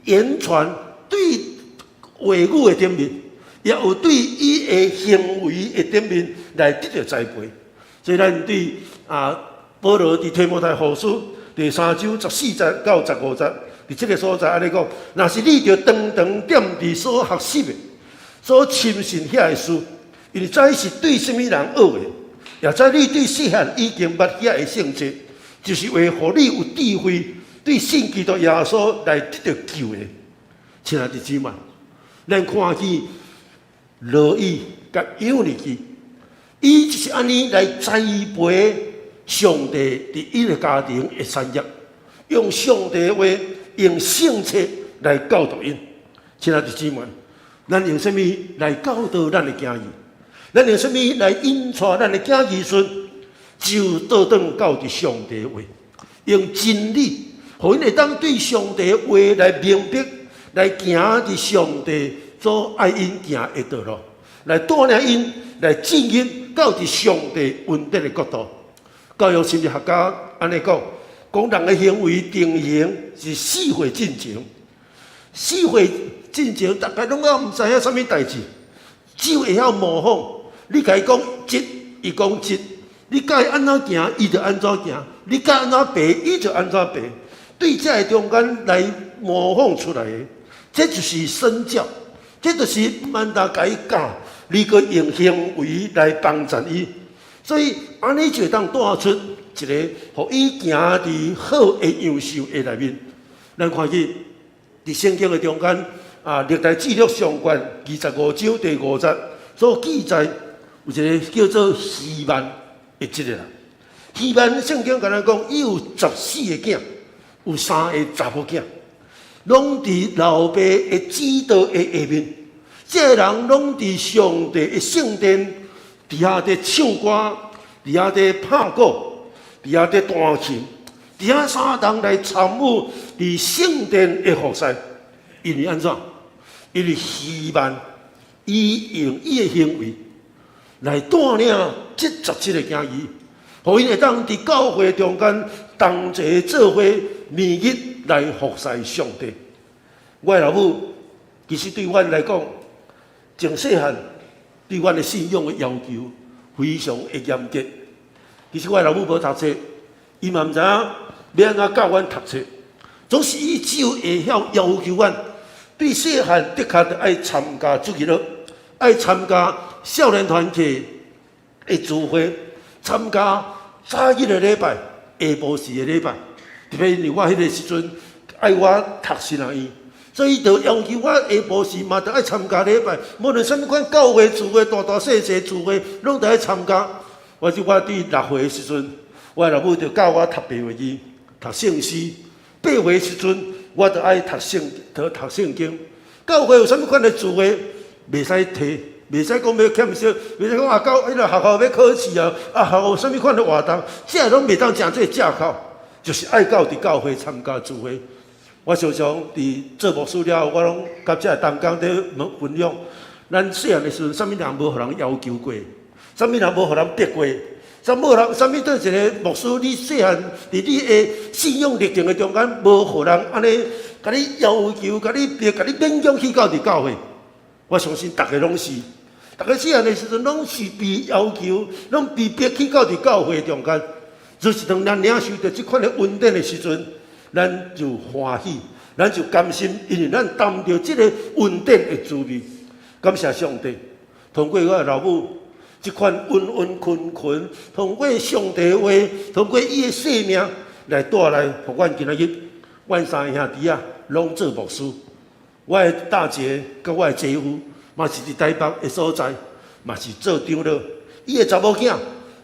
[SPEAKER 4] 言傳、對話語的頂面，也有對伊的行為的頂面來得著栽培。所以咱對啊，保羅佇提摩太後書第三章14節到15節，佇這個所在按呢講：若是你著常常踮佇所學習的、所深信遐个事，因為知是對啥物人學的，也知你對細漢已經捌遐个聖冊，就是為予你有智慧，對信基督耶穌來得著救的。親愛的姊妹，咱看見羅以佮友尼基，伊就是按呢來栽培上帝佇𪜶的家庭的產業，用上帝的話，用聖冊來教導𪜶。親愛的姊妹，咱用啥物來教導咱的囝兒？咱用啥物來引帶咱的囝兒孫？只有倒轉到佇上帝的話，用真理，予𪜶會當對上帝的話來明白，來行佇上帝所愛𪜶行的道路，來帶領𪜶來進入到佇上帝恩典的國度。教育心理學家按呢講，講人的行為定型是4歲進前，四歲進前，逐家攏猶毋知影啥物代誌，只有會曉模仿。你共伊講這，伊講這；你教伊按怎行，伊就按怎行；你教按怎爬，伊就按怎爬。對這个中間來模仿出來的，這就是身教，這就是毋但共伊教，你閣用行為來幫助伊。所以按呢就會當帶出一個，予伊行佇好的樣式的內面。咱看見佇聖經的中間啊，歷代志錄上卷25章第五節所記載，有一个叫做希曼的這个人。希曼聖經共咱講，伊有14個囝，有三个查某囝，攏佇老爸的指導的下面。這个人攏佇上帝的聖殿，佇遐佇唱歌，佇遐佇拍鼓，佇遐佇彈琴，佇遐相同來參與佇聖殿的服侍。因為按怎？因為希曼伊用伊的行為來帶領這17個囝兒，予𪜶會當佇教會中間同齊做伙，每日來服侍上帝。我的老母其實對阮來講，從細漢對阮的信仰的要求非常的嚴格。其實我的老母無讀冊，伊嘛毋知影欲按怎教阮讀冊，總是伊只有會曉要求阮，對細漢的確著愛參加主日學，愛參加少年團契的聚會，參加早日的禮拜、下晡時的禮拜。特別因為我彼个時陣愛我讀神學院，所以就要求我下晡時嘛著愛參加禮拜，無論啥物款教會聚會，大大細細聚會，攏著愛參加。我記我佇6歲的時陣，我老母就教我讀白話字、讀聖詩。8歲時陣，我就愛讀聖經。教會有啥物款的聚會，袂使提，袂使講欲欠席，袂使講啊，到彼个學校欲考試啊，啊學校有啥物款的活動，這攏袂當成做藉口，就是愛到佇教會參加聚會。我常常佇做牧師了後，我攏佮這個同工佇問分享。咱細漢的時陣，啥物人無予人要求過？啥物人無予人逼過？啥物人？啥物對一个牧師？你細漢佇你的信仰歷程的中間，無予人按呢共你要求、共你逼、共你勉強去到佇教會？我相信逐个攏是，逐个細漢的時陣攏是被要求，攏被逼去到佇教會中間。就是當咱領受著這款的恩典的時陣，咱就歡喜，咱就甘心，因為咱擔著這个恩典的滋味。感謝上帝，通過我的老母這款溫溫勤勤，通過上帝話，通過伊的生命來帶來，予阮今仔日，阮三个兄弟仔攏做牧師。我的大姐佮我的姐夫嘛是佇台北的所在，嘛是做長老。伊的查某囝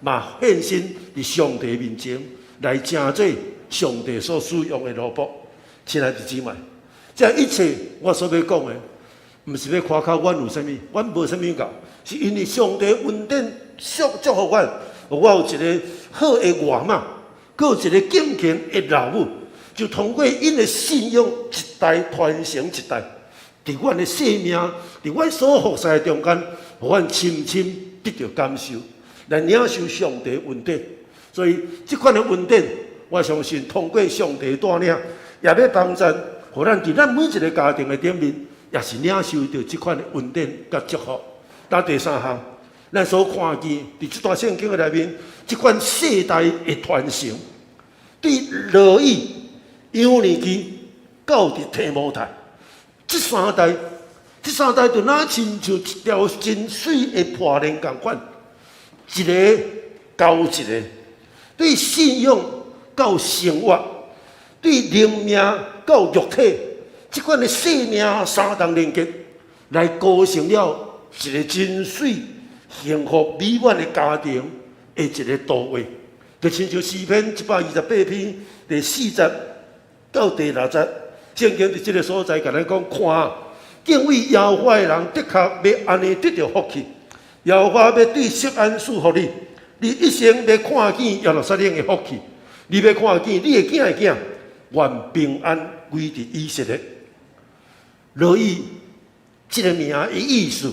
[SPEAKER 4] 嘛獻身佇上帝面前來成做上帝所使用的奴僕。親愛的姊妹，這一切我所欲講的，毋是欲誇口阮有啥物，阮無啥物夠，是因為上帝恩典祝福阮，我有一个好的外媽，閣有一个敬虔的老母，就通過𪜶的信仰一代傳承一代，佇阮的生命，佇阮所服侍的中間，予阮深深得著感受，來領受上帝恩典。所以，這款的恩典，我相信通過上帝帶領，也欲幫助，予咱佇咱每一个家庭的頂面，也是領受著這款的恩典佮祝福。那第三項，咱所看見佇這段聖經的內面，這款世代的傳承，對羅以、友尼基到佇提摩太，這三代就若親像一條真媠的破鏈仝款，一个交一个，對信仰到生活，對靈命到肉體，這款的生命三重連結，來構成了一个真媠、幸福美滿的家庭的一个圖畫。就親像詩篇128篇第4節到第6節，聖經佇這个所在共咱講：看，敬畏耶和華的人，的確欲按呢得著福氣。耶和華欲對錫安賜福你，你一生欲看見耶路撒冷的福氣，你欲看見你的囝的囝，願平安歸佇以色列。羅以這个名的意思，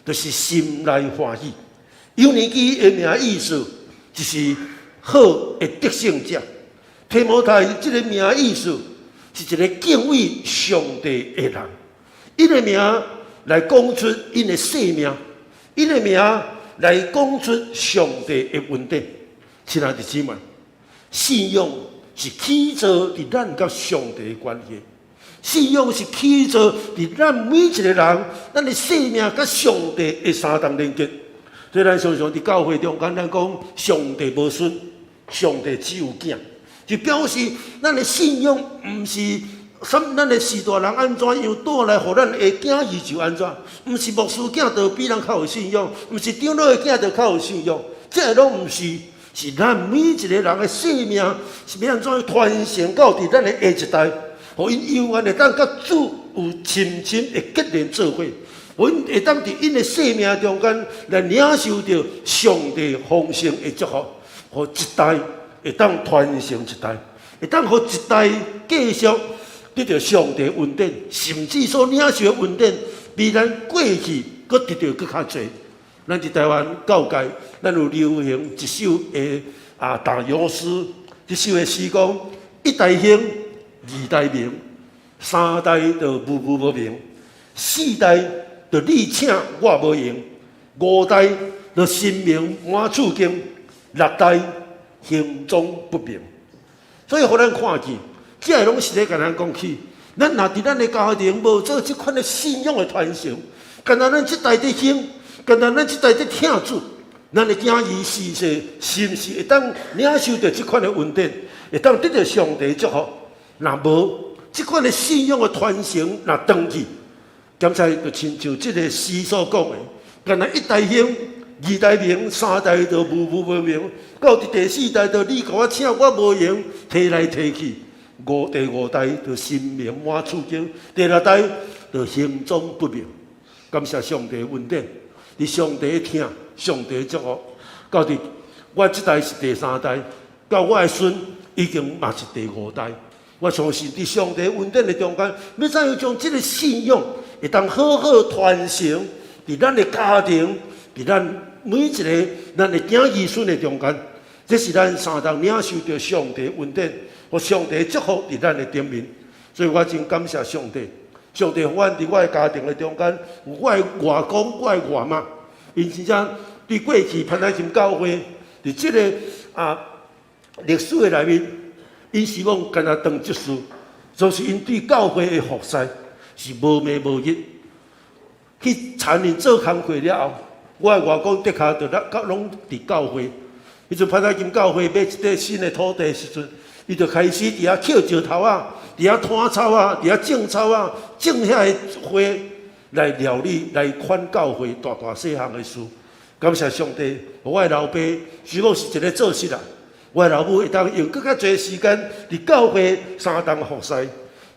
[SPEAKER 4] 就是心內歡喜。友尼基的名意思，就是好的得勝者。提摩太這个名意思，是一个敬畏上帝的人。𪜶的名來講出𪜶的生命，𪜶的名來講出上帝的恩典。親愛的姊妹，信仰是起造佇咱佮上帝的關係。信仰是起造佇咱每一个人，咱的生命佮上帝的三重連結。所以咱常常佇教會中間，咱講上帝無孫，上帝只有囝，就表示咱的信仰毋是啥咱的序大人按怎樣帶來，予咱的囝兒就按怎。毋是牧師囝就比咱較有信仰，毋是長老的囝就較有信仰，這個攏毋是，是咱每一個人的生命是欲按怎傳承到佇咱的下一代，予𪜶永遠會當佮主有深深的結連做伙，予𪜶會當佇𪜶的生命中間來領受著上帝豐盛的祝福，予一代會當傳承一代，會當予一代繼續得著上帝恩典，甚至所領受的恩典比咱過去閣得著閣較濟。咱佇台灣教界，咱有流行一首的打油詩，這首的詩講：一代興，二代明，三代就無無無明，四代就你請我無閒，五代就神明滿厝間，六代行蹤不明。所以，予咱看見，這個攏是咧共咱講起，咱若佇咱的家庭無做這款的信仰的傳承，干焦咱這代佇興，干焦咱這代佇疼主，咱的囝兒是說，是毋是會當領受著這款的恩典，會當得著上帝祝福？若無這款的信仰的傳承，若斷去，剛才就親像這個詩所講的，干焦一代興，二代明，三代就無無無明，到佇第四代就你共我請，我無閒，提來提去，第五代就神明滿厝間，第六代就行蹤不明。感謝上帝恩典，佇上帝疼，上帝祝福，到佇我這代是第三代，到我的孫已經嘛是第五代。我相信佇上帝恩典的中間，欲怎樣將這个信仰會當好好傳承佇咱的家庭，佇咱每一个咱的囝兒孫的中間，這是咱相同領受著上帝恩典予上帝祝福佇咱的頂面。所以我真感謝上帝，上帝予阮佇我的家庭的中間，有我的外公、我的外媽，𪜶真正對過去潘乃金教會佇這个歷史的內面，𪜶希望干焦當執事，就是𪜶對教會的服侍是無暝無日去參與做工課了後，我的外公的確就咧攏佇教會。彼陣潘乃金教會買一塊新的土地的時陣，伊就開始佇遐抾石頭仔，佇遐拖草仔，佇遐種草仔，種遐个花來料理，來款教會大大細項的事。感謝上帝，我的老爸是講是一个做事人，我的老母會當用閣較濟時間佇教會相同服侍，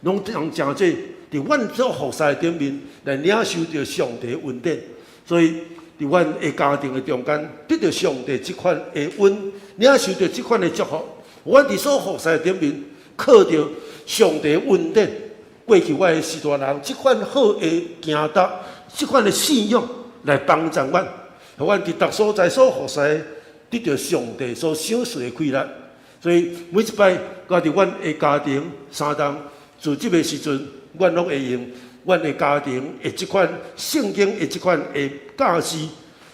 [SPEAKER 4] 攏當誠濟佇阮做服侍頂面來領受著上帝恩典。所以佇阮的家庭的中間，得著上帝這款的恩，領受著這款的祝福。阮佇所服侍的頂面，靠著上帝恩典，過去我的序大人這款好的行動，這款的信仰來幫助阮，予阮佇逐所在所服侍，得著上帝所賞賜的快樂。所以每一擺，我佇阮的家庭相同主日的時陣，阮攏會用阮的家庭的這款聖經的這款的教示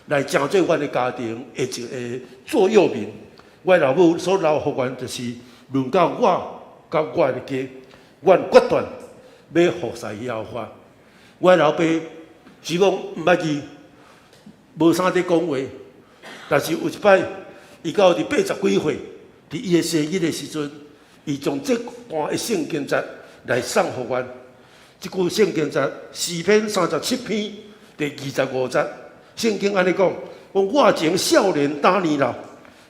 [SPEAKER 4] 來成做阮的家庭的一个座右銘。我老母所留予阮就是輪到我佮我的家，阮決斷欲服侍耶和華。我老爸是講毋捌字，無啥佇講話，但是有一擺，伊到佇80幾歲，佇伊的生日的時陣，伊將這段的聖經節來送予阮。這句聖經節，詩篇37篇第25節，聖經按呢講：講我從少年到年老，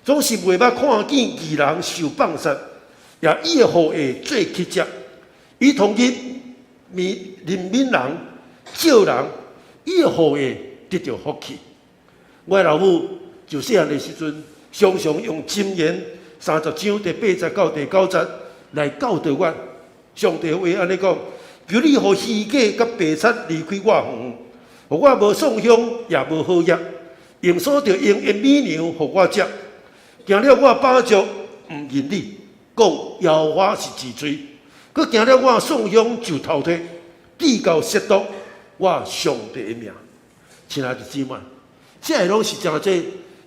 [SPEAKER 4] 總是袂捌看見義人受放殺，也伊的後裔做乞食。伊終日憐憫人、救人，伊的後裔得著福氣。我老母就細漢的時陣，常常用箴言30章第8節到第9節來教導阮。上帝話按呢講：求你予虛假佮白賊離開我遠，予我無送香，也無好藥，用所著用的米糧予我食。驚了我飽足，毋認你，講耶和華是治罪；閣驚了我送香就偷提，至到褻瀆我上帝的名。親愛的姊妹，這个攏是誠濟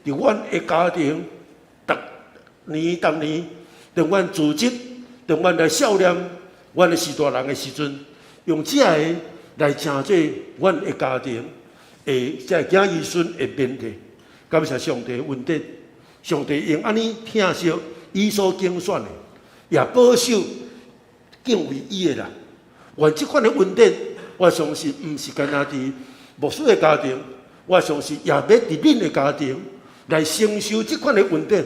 [SPEAKER 4] 佇阮的家庭，逐年逐年，當阮組織，當阮來少年，阮的序大人的時陣，用這个來成做阮的家庭的這个囝兒孫的勉勵。感謝上帝恩典，上帝用按呢疼惜伊所揀選的，也保守敬畏伊的人。願這款的恩典，我相信毋是干焦佇牧師的家庭，我相信也欲佇恁的家庭來承受這款的恩典，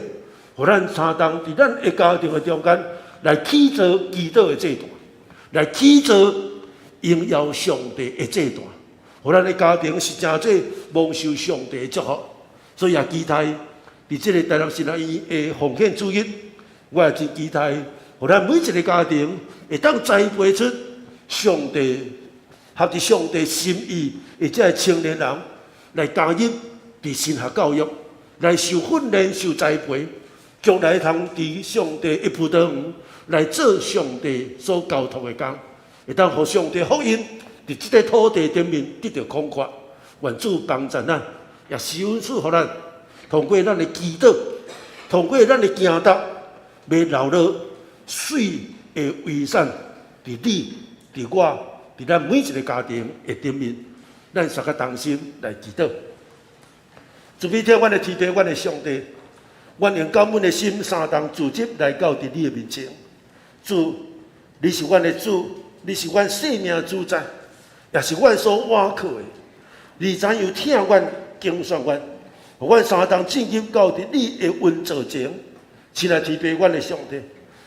[SPEAKER 4] 予咱相同佇咱的家庭的中間來起造祈禱的祭壇，來起造榮耀上帝的祭壇，予咱的家庭是誠濟蒙受上帝的祝福。所以也期待佇這個台南神學院的奉獻主日，我也真期待，予咱每一个家庭會當栽培出上帝合佇上帝心意的這个青年人來加入佇神學教育，來受訓練、受栽培，將來通佇上帝的葡萄園來做上帝所交託的工，會當予上帝福音佇這个土地頂面得著廣闊。願主幫助咱，也施恩賜予咱，通過咱的祈禱，通過咱的行動，欲留落媠的遺產，佇你、佇我、佇咱每一个家庭的頂面，咱大家同心來祈禱。慈悲疼阮的天父，阮的上帝，阮用感恩的心，三同組織來到佇你的面前。主，你是阮的主，你是阮生命主宰，也是阮所倚靠的。你怎樣疼阮、揀選阮，予阮三同進入到佇你的恩座前。親愛天父，阮的上帝，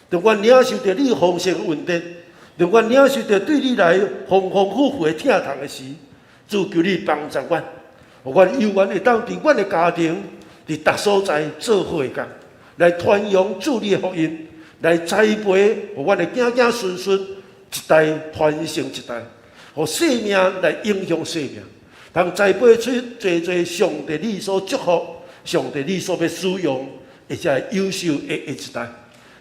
[SPEAKER 4] 當阮領受著你豐盛的恩典，當阮領受著對你來豐豐富富的疼痛的時，主求你幫助阮，予阮猶原會當佇阮的家庭，佇逐所在做好的工，來傳揚主你的福音，來栽培予阮的子子孫孫一代傳承一代，予生命來影響生命，通栽培出濟濟上帝你所祝福、上帝你所欲使用的這優秀的下一代，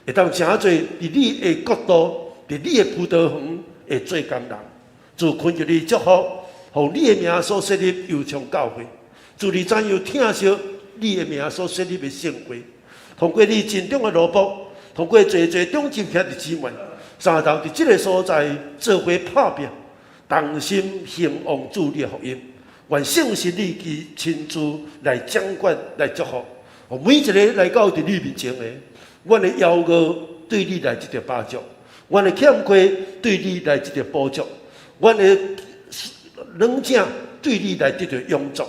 [SPEAKER 4] 會當誠濟佇你的國度、佇你的葡萄園會做工人。主懇求你祝福，予你的名所設立右昌教會，主你怎樣疼惜你的名所設立的聖會，通過你真忠的奴僕，通過濟濟長執兄弟姊妹，三同佇這个所在做伙拍拚，同心興旺主你的福音。願聖神你親自來掌管、來祝福，予每一个來到佇你面前的，阮的枵餓對你來得著飽足，阮的欠缺對你來得著補足，阮的軟井對你來得著養足。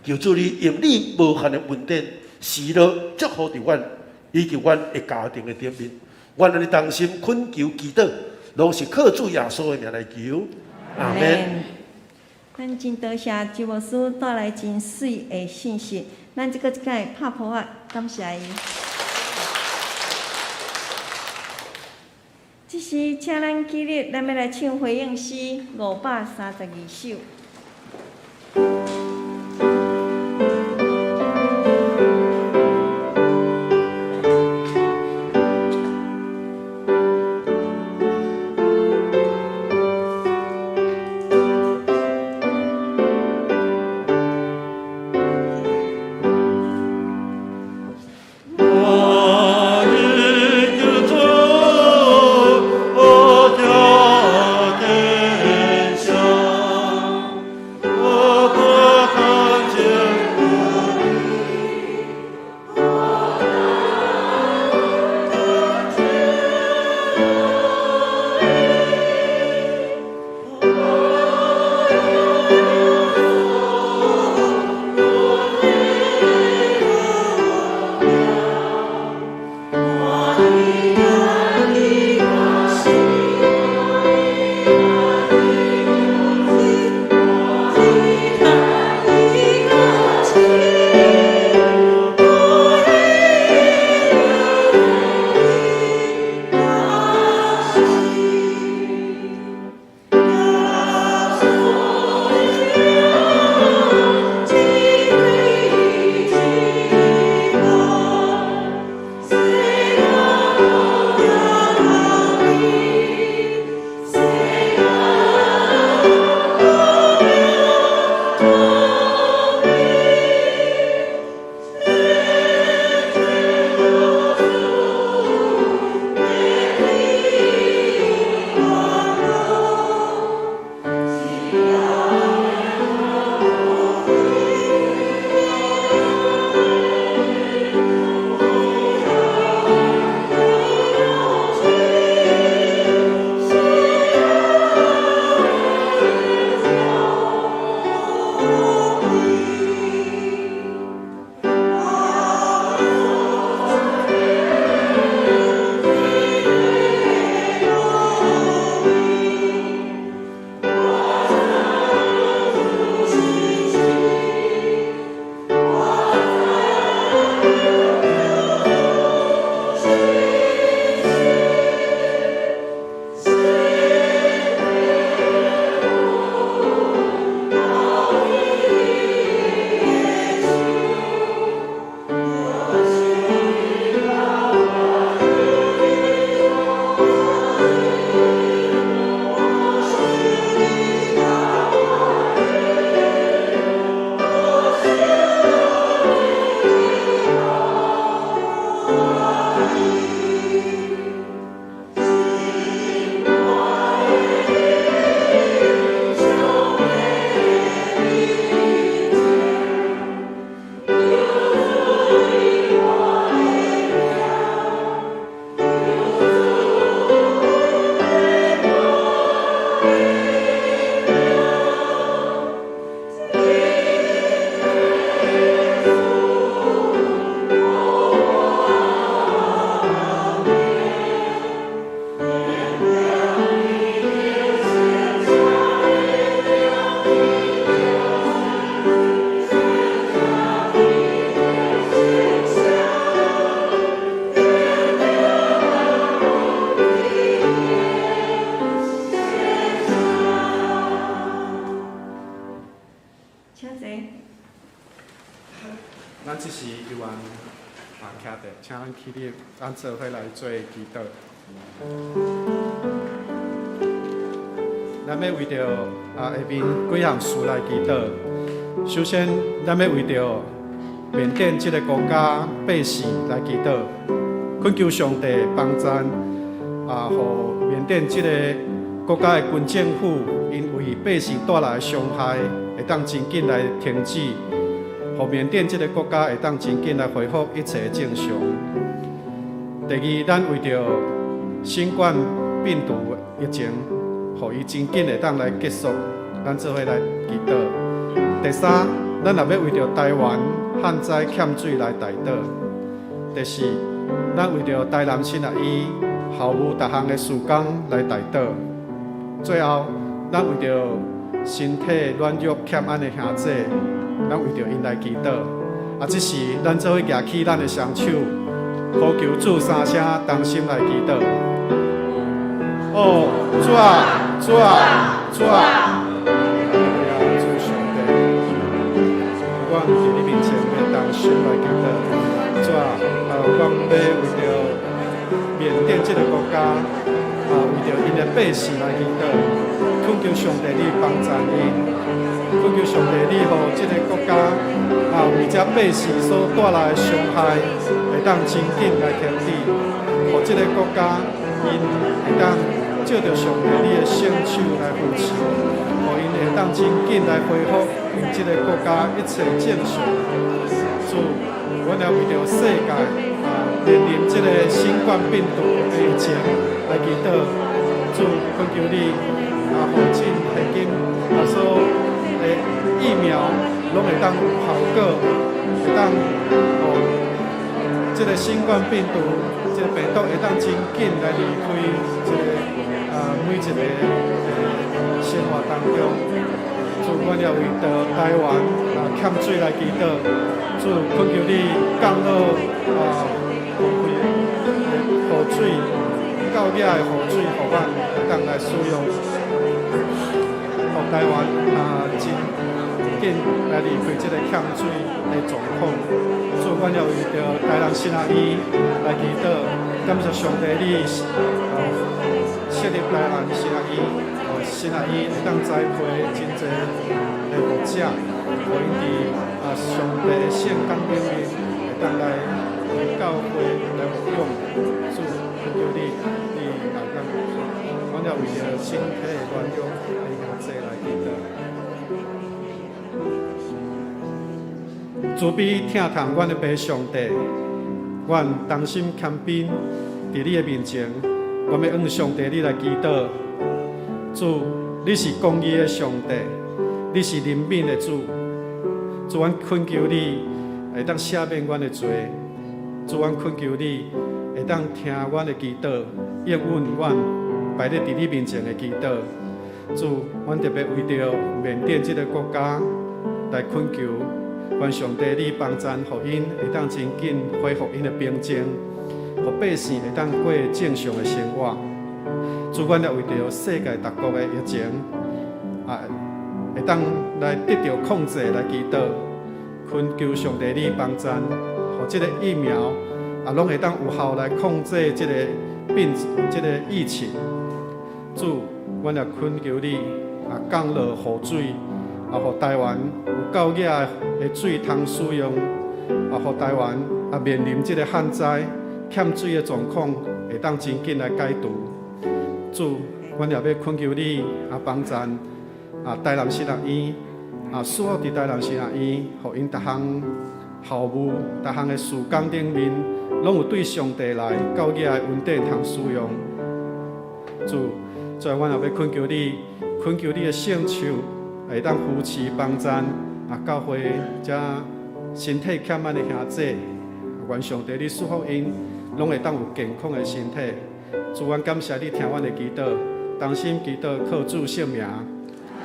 [SPEAKER 4] 求主你用你無限的恩典，喜樂祝福佇阮以及阮的家庭的頂面。阮按呢同心懇求祈禱，攏是靠主耶穌的名來求。阿門。
[SPEAKER 1] 咱真多謝周牧師帶來真媠的信息，咱這閣一擺拍噗仔，感謝伊。這時，請咱起立，咱欲來唱回應詩532首。
[SPEAKER 2] 我已經做我家的鄉。
[SPEAKER 3] 請咱起立，咱做伙來做祈禱。咱欲為著下面幾項事來祈禱。首先，咱欲為著緬甸這个國家百姓來祈禱，懇求上帝幫贊予緬甸這个國家的軍政府，𪜶為百姓帶來的傷害，會當真緊來停止，予緬甸這个國家會當真緊來恢復一切正常。第二，咱為著新冠病毒疫情，予伊真緊會當來結束，咱做伙來祈禱。第三，咱也欲為著台灣旱災欠水來代禱。第四，咱為著台南神學院校務逐項的事工來代禱。最後，咱為著身體軟弱欠按的兄弟，咱為著𪜶來祈禱。這時，咱做伙舉起咱的雙手，呼求主三聲，同心來祈禱。哦，主啊，主啊，主啊！主上帝，阮佇你面前欲同心來祈禱。主啊，阮欲為著緬甸這个國家，為著𪜶的百姓來祈禱，懇求上帝你幫贊𪜶，懇求上帝你予這个國家為這百姓所帶來的傷害，會當真緊來停止，予這个國家𪜶會當藉著上帝你的聖手來扶持，予𪜶會當真緊來恢復𪜶這个國家一切正常。主，阮也為著世界面臨這个新冠病毒的疫情來祈禱。主，懇求你予這現今所的疫苗攏會當有效果，會當予這个新冠病毒這个病毒會當真緊來離開這个每一个生活當中。主，阮也為著台灣欠水來祈禱。主，懇求你降落豐沛的雨水，夠額的雨水，予咱會當來使用，予台灣真緊來離開這个欠水的狀況。主，阮也為著台南神學院來祈禱，感謝上帝你設立台南神學院，神學院會當栽培真濟的牧者，予𪜶佇上帝的聖工頂面會當來教會來牧養。主，懇求你，你來咱，阮也為著身體軟弱的兄弟來祈禱。慈悲疼痛阮的父上帝，阮同心謙卑佇你的面前，阮欲向上帝你來祈禱。主，你是公義的上帝，你是憐憫的主。主，阮懇求你會當赦免阮的罪。主，阮懇求你會當聽阮的祈禱，應允阮擺咧佇你面前的祈禱。主，阮特別為著緬甸這个國家來懇求，願上帝你幫贊，予𪜶會當真緊恢復𪜶的平靜，予百姓會當過正常的生活。主，阮也為著世界各國的疫情，會當來得著控制來祈禱，懇求上帝你幫贊，予這个疫苗攏會當有效來控制這个病、這个疫情。主，阮也懇求你降落雨水，予台灣有夠額的水通使用，予台灣面臨這个旱災欠水的狀況，會當真緊來解除。主，阮也欲懇求你幫贊台南神學院賜福佇台南神學院，予𪜶逐項校務、逐項的事工頂面，攏有對上帝來夠額的恩典通使用。主，最後阮也欲懇求你，懇求你的聖手會當扶持幫贊教會遮身體欠按的兄弟，願上帝你賜福𪜶，攏會當有健康的身體。主，阮感謝你聽阮的祈禱，同心祈禱靠主聖名。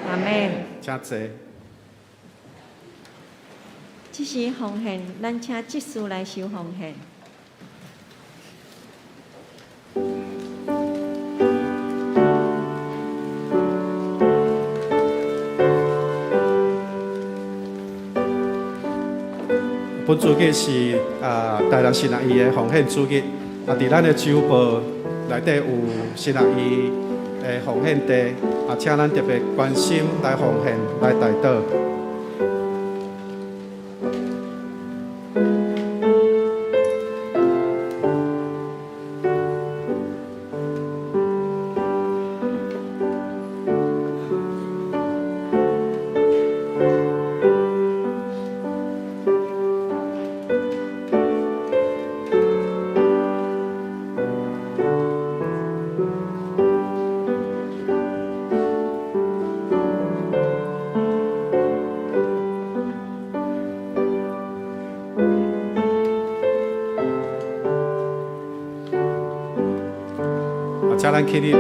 [SPEAKER 1] 阿們。
[SPEAKER 3] 請坐。
[SPEAKER 1] 這是奉獻，咱請執事來收奉獻。
[SPEAKER 3] 本主日是台南神學院的奉獻主日，佇咱的週報內底有神學院的奉獻地，請咱特別關心來奉獻來代禱。請咱起立。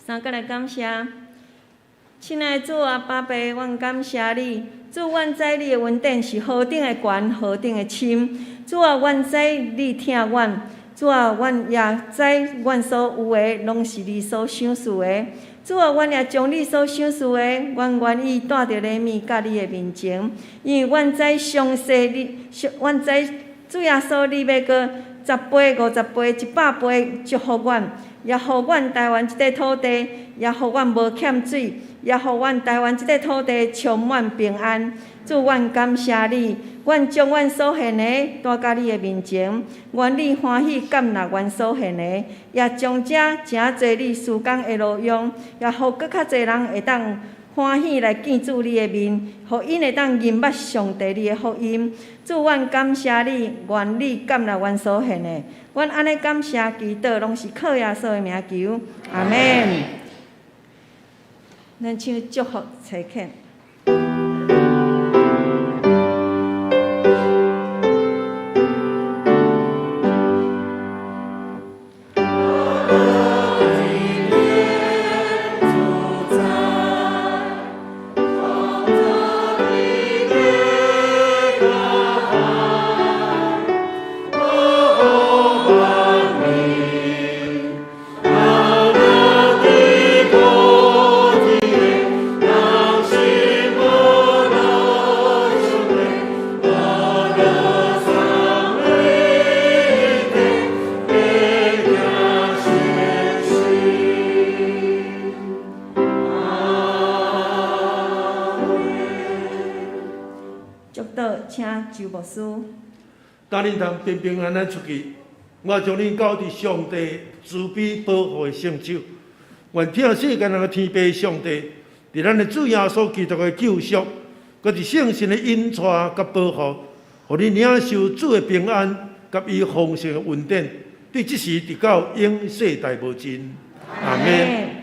[SPEAKER 1] 三個來感謝，親愛的主啊，爸爸，阮感謝你。主，阮知你的恩典是何等的懸，何等的深。主啊，阮知你疼阮。主啊，阮也知阮所有的，攏是你所賞賜的。主啊，阮也將你所賞賜的，阮願意帶著禮物佮你的面前，因為阮知詳細你，阮知主耶穌你欲閣10倍、50倍、100倍祝福阮。也予阮台灣這塊土地，也予阮無欠水，也予阮台灣這塊土地充滿平安。主，阮感謝你，阮將阮所獻的帶到你的面前，願你歡喜接納阮所獻的，也將這誠濟你事工的路用，也予閣較濟人會當歡喜來見主你的面，予𪜶會當認捌上帝你的福音。主，阮感謝你，願你接納阮所獻的。阮按呢感謝祈禱，攏是靠耶穌的名求，阿們。咱唱祝福差遣。祝禱，請周牧師。
[SPEAKER 4] 當恁通平平安安出去，我將恁交佇上帝慈悲保護的聖手。願疼世間人的天父上帝，佇咱的主耶穌基督的救贖，閣佇聖神的引帶佮保護，予恁領受主的平安佮伊豐盛的恩典，對這時直到永世代無盡。阿們。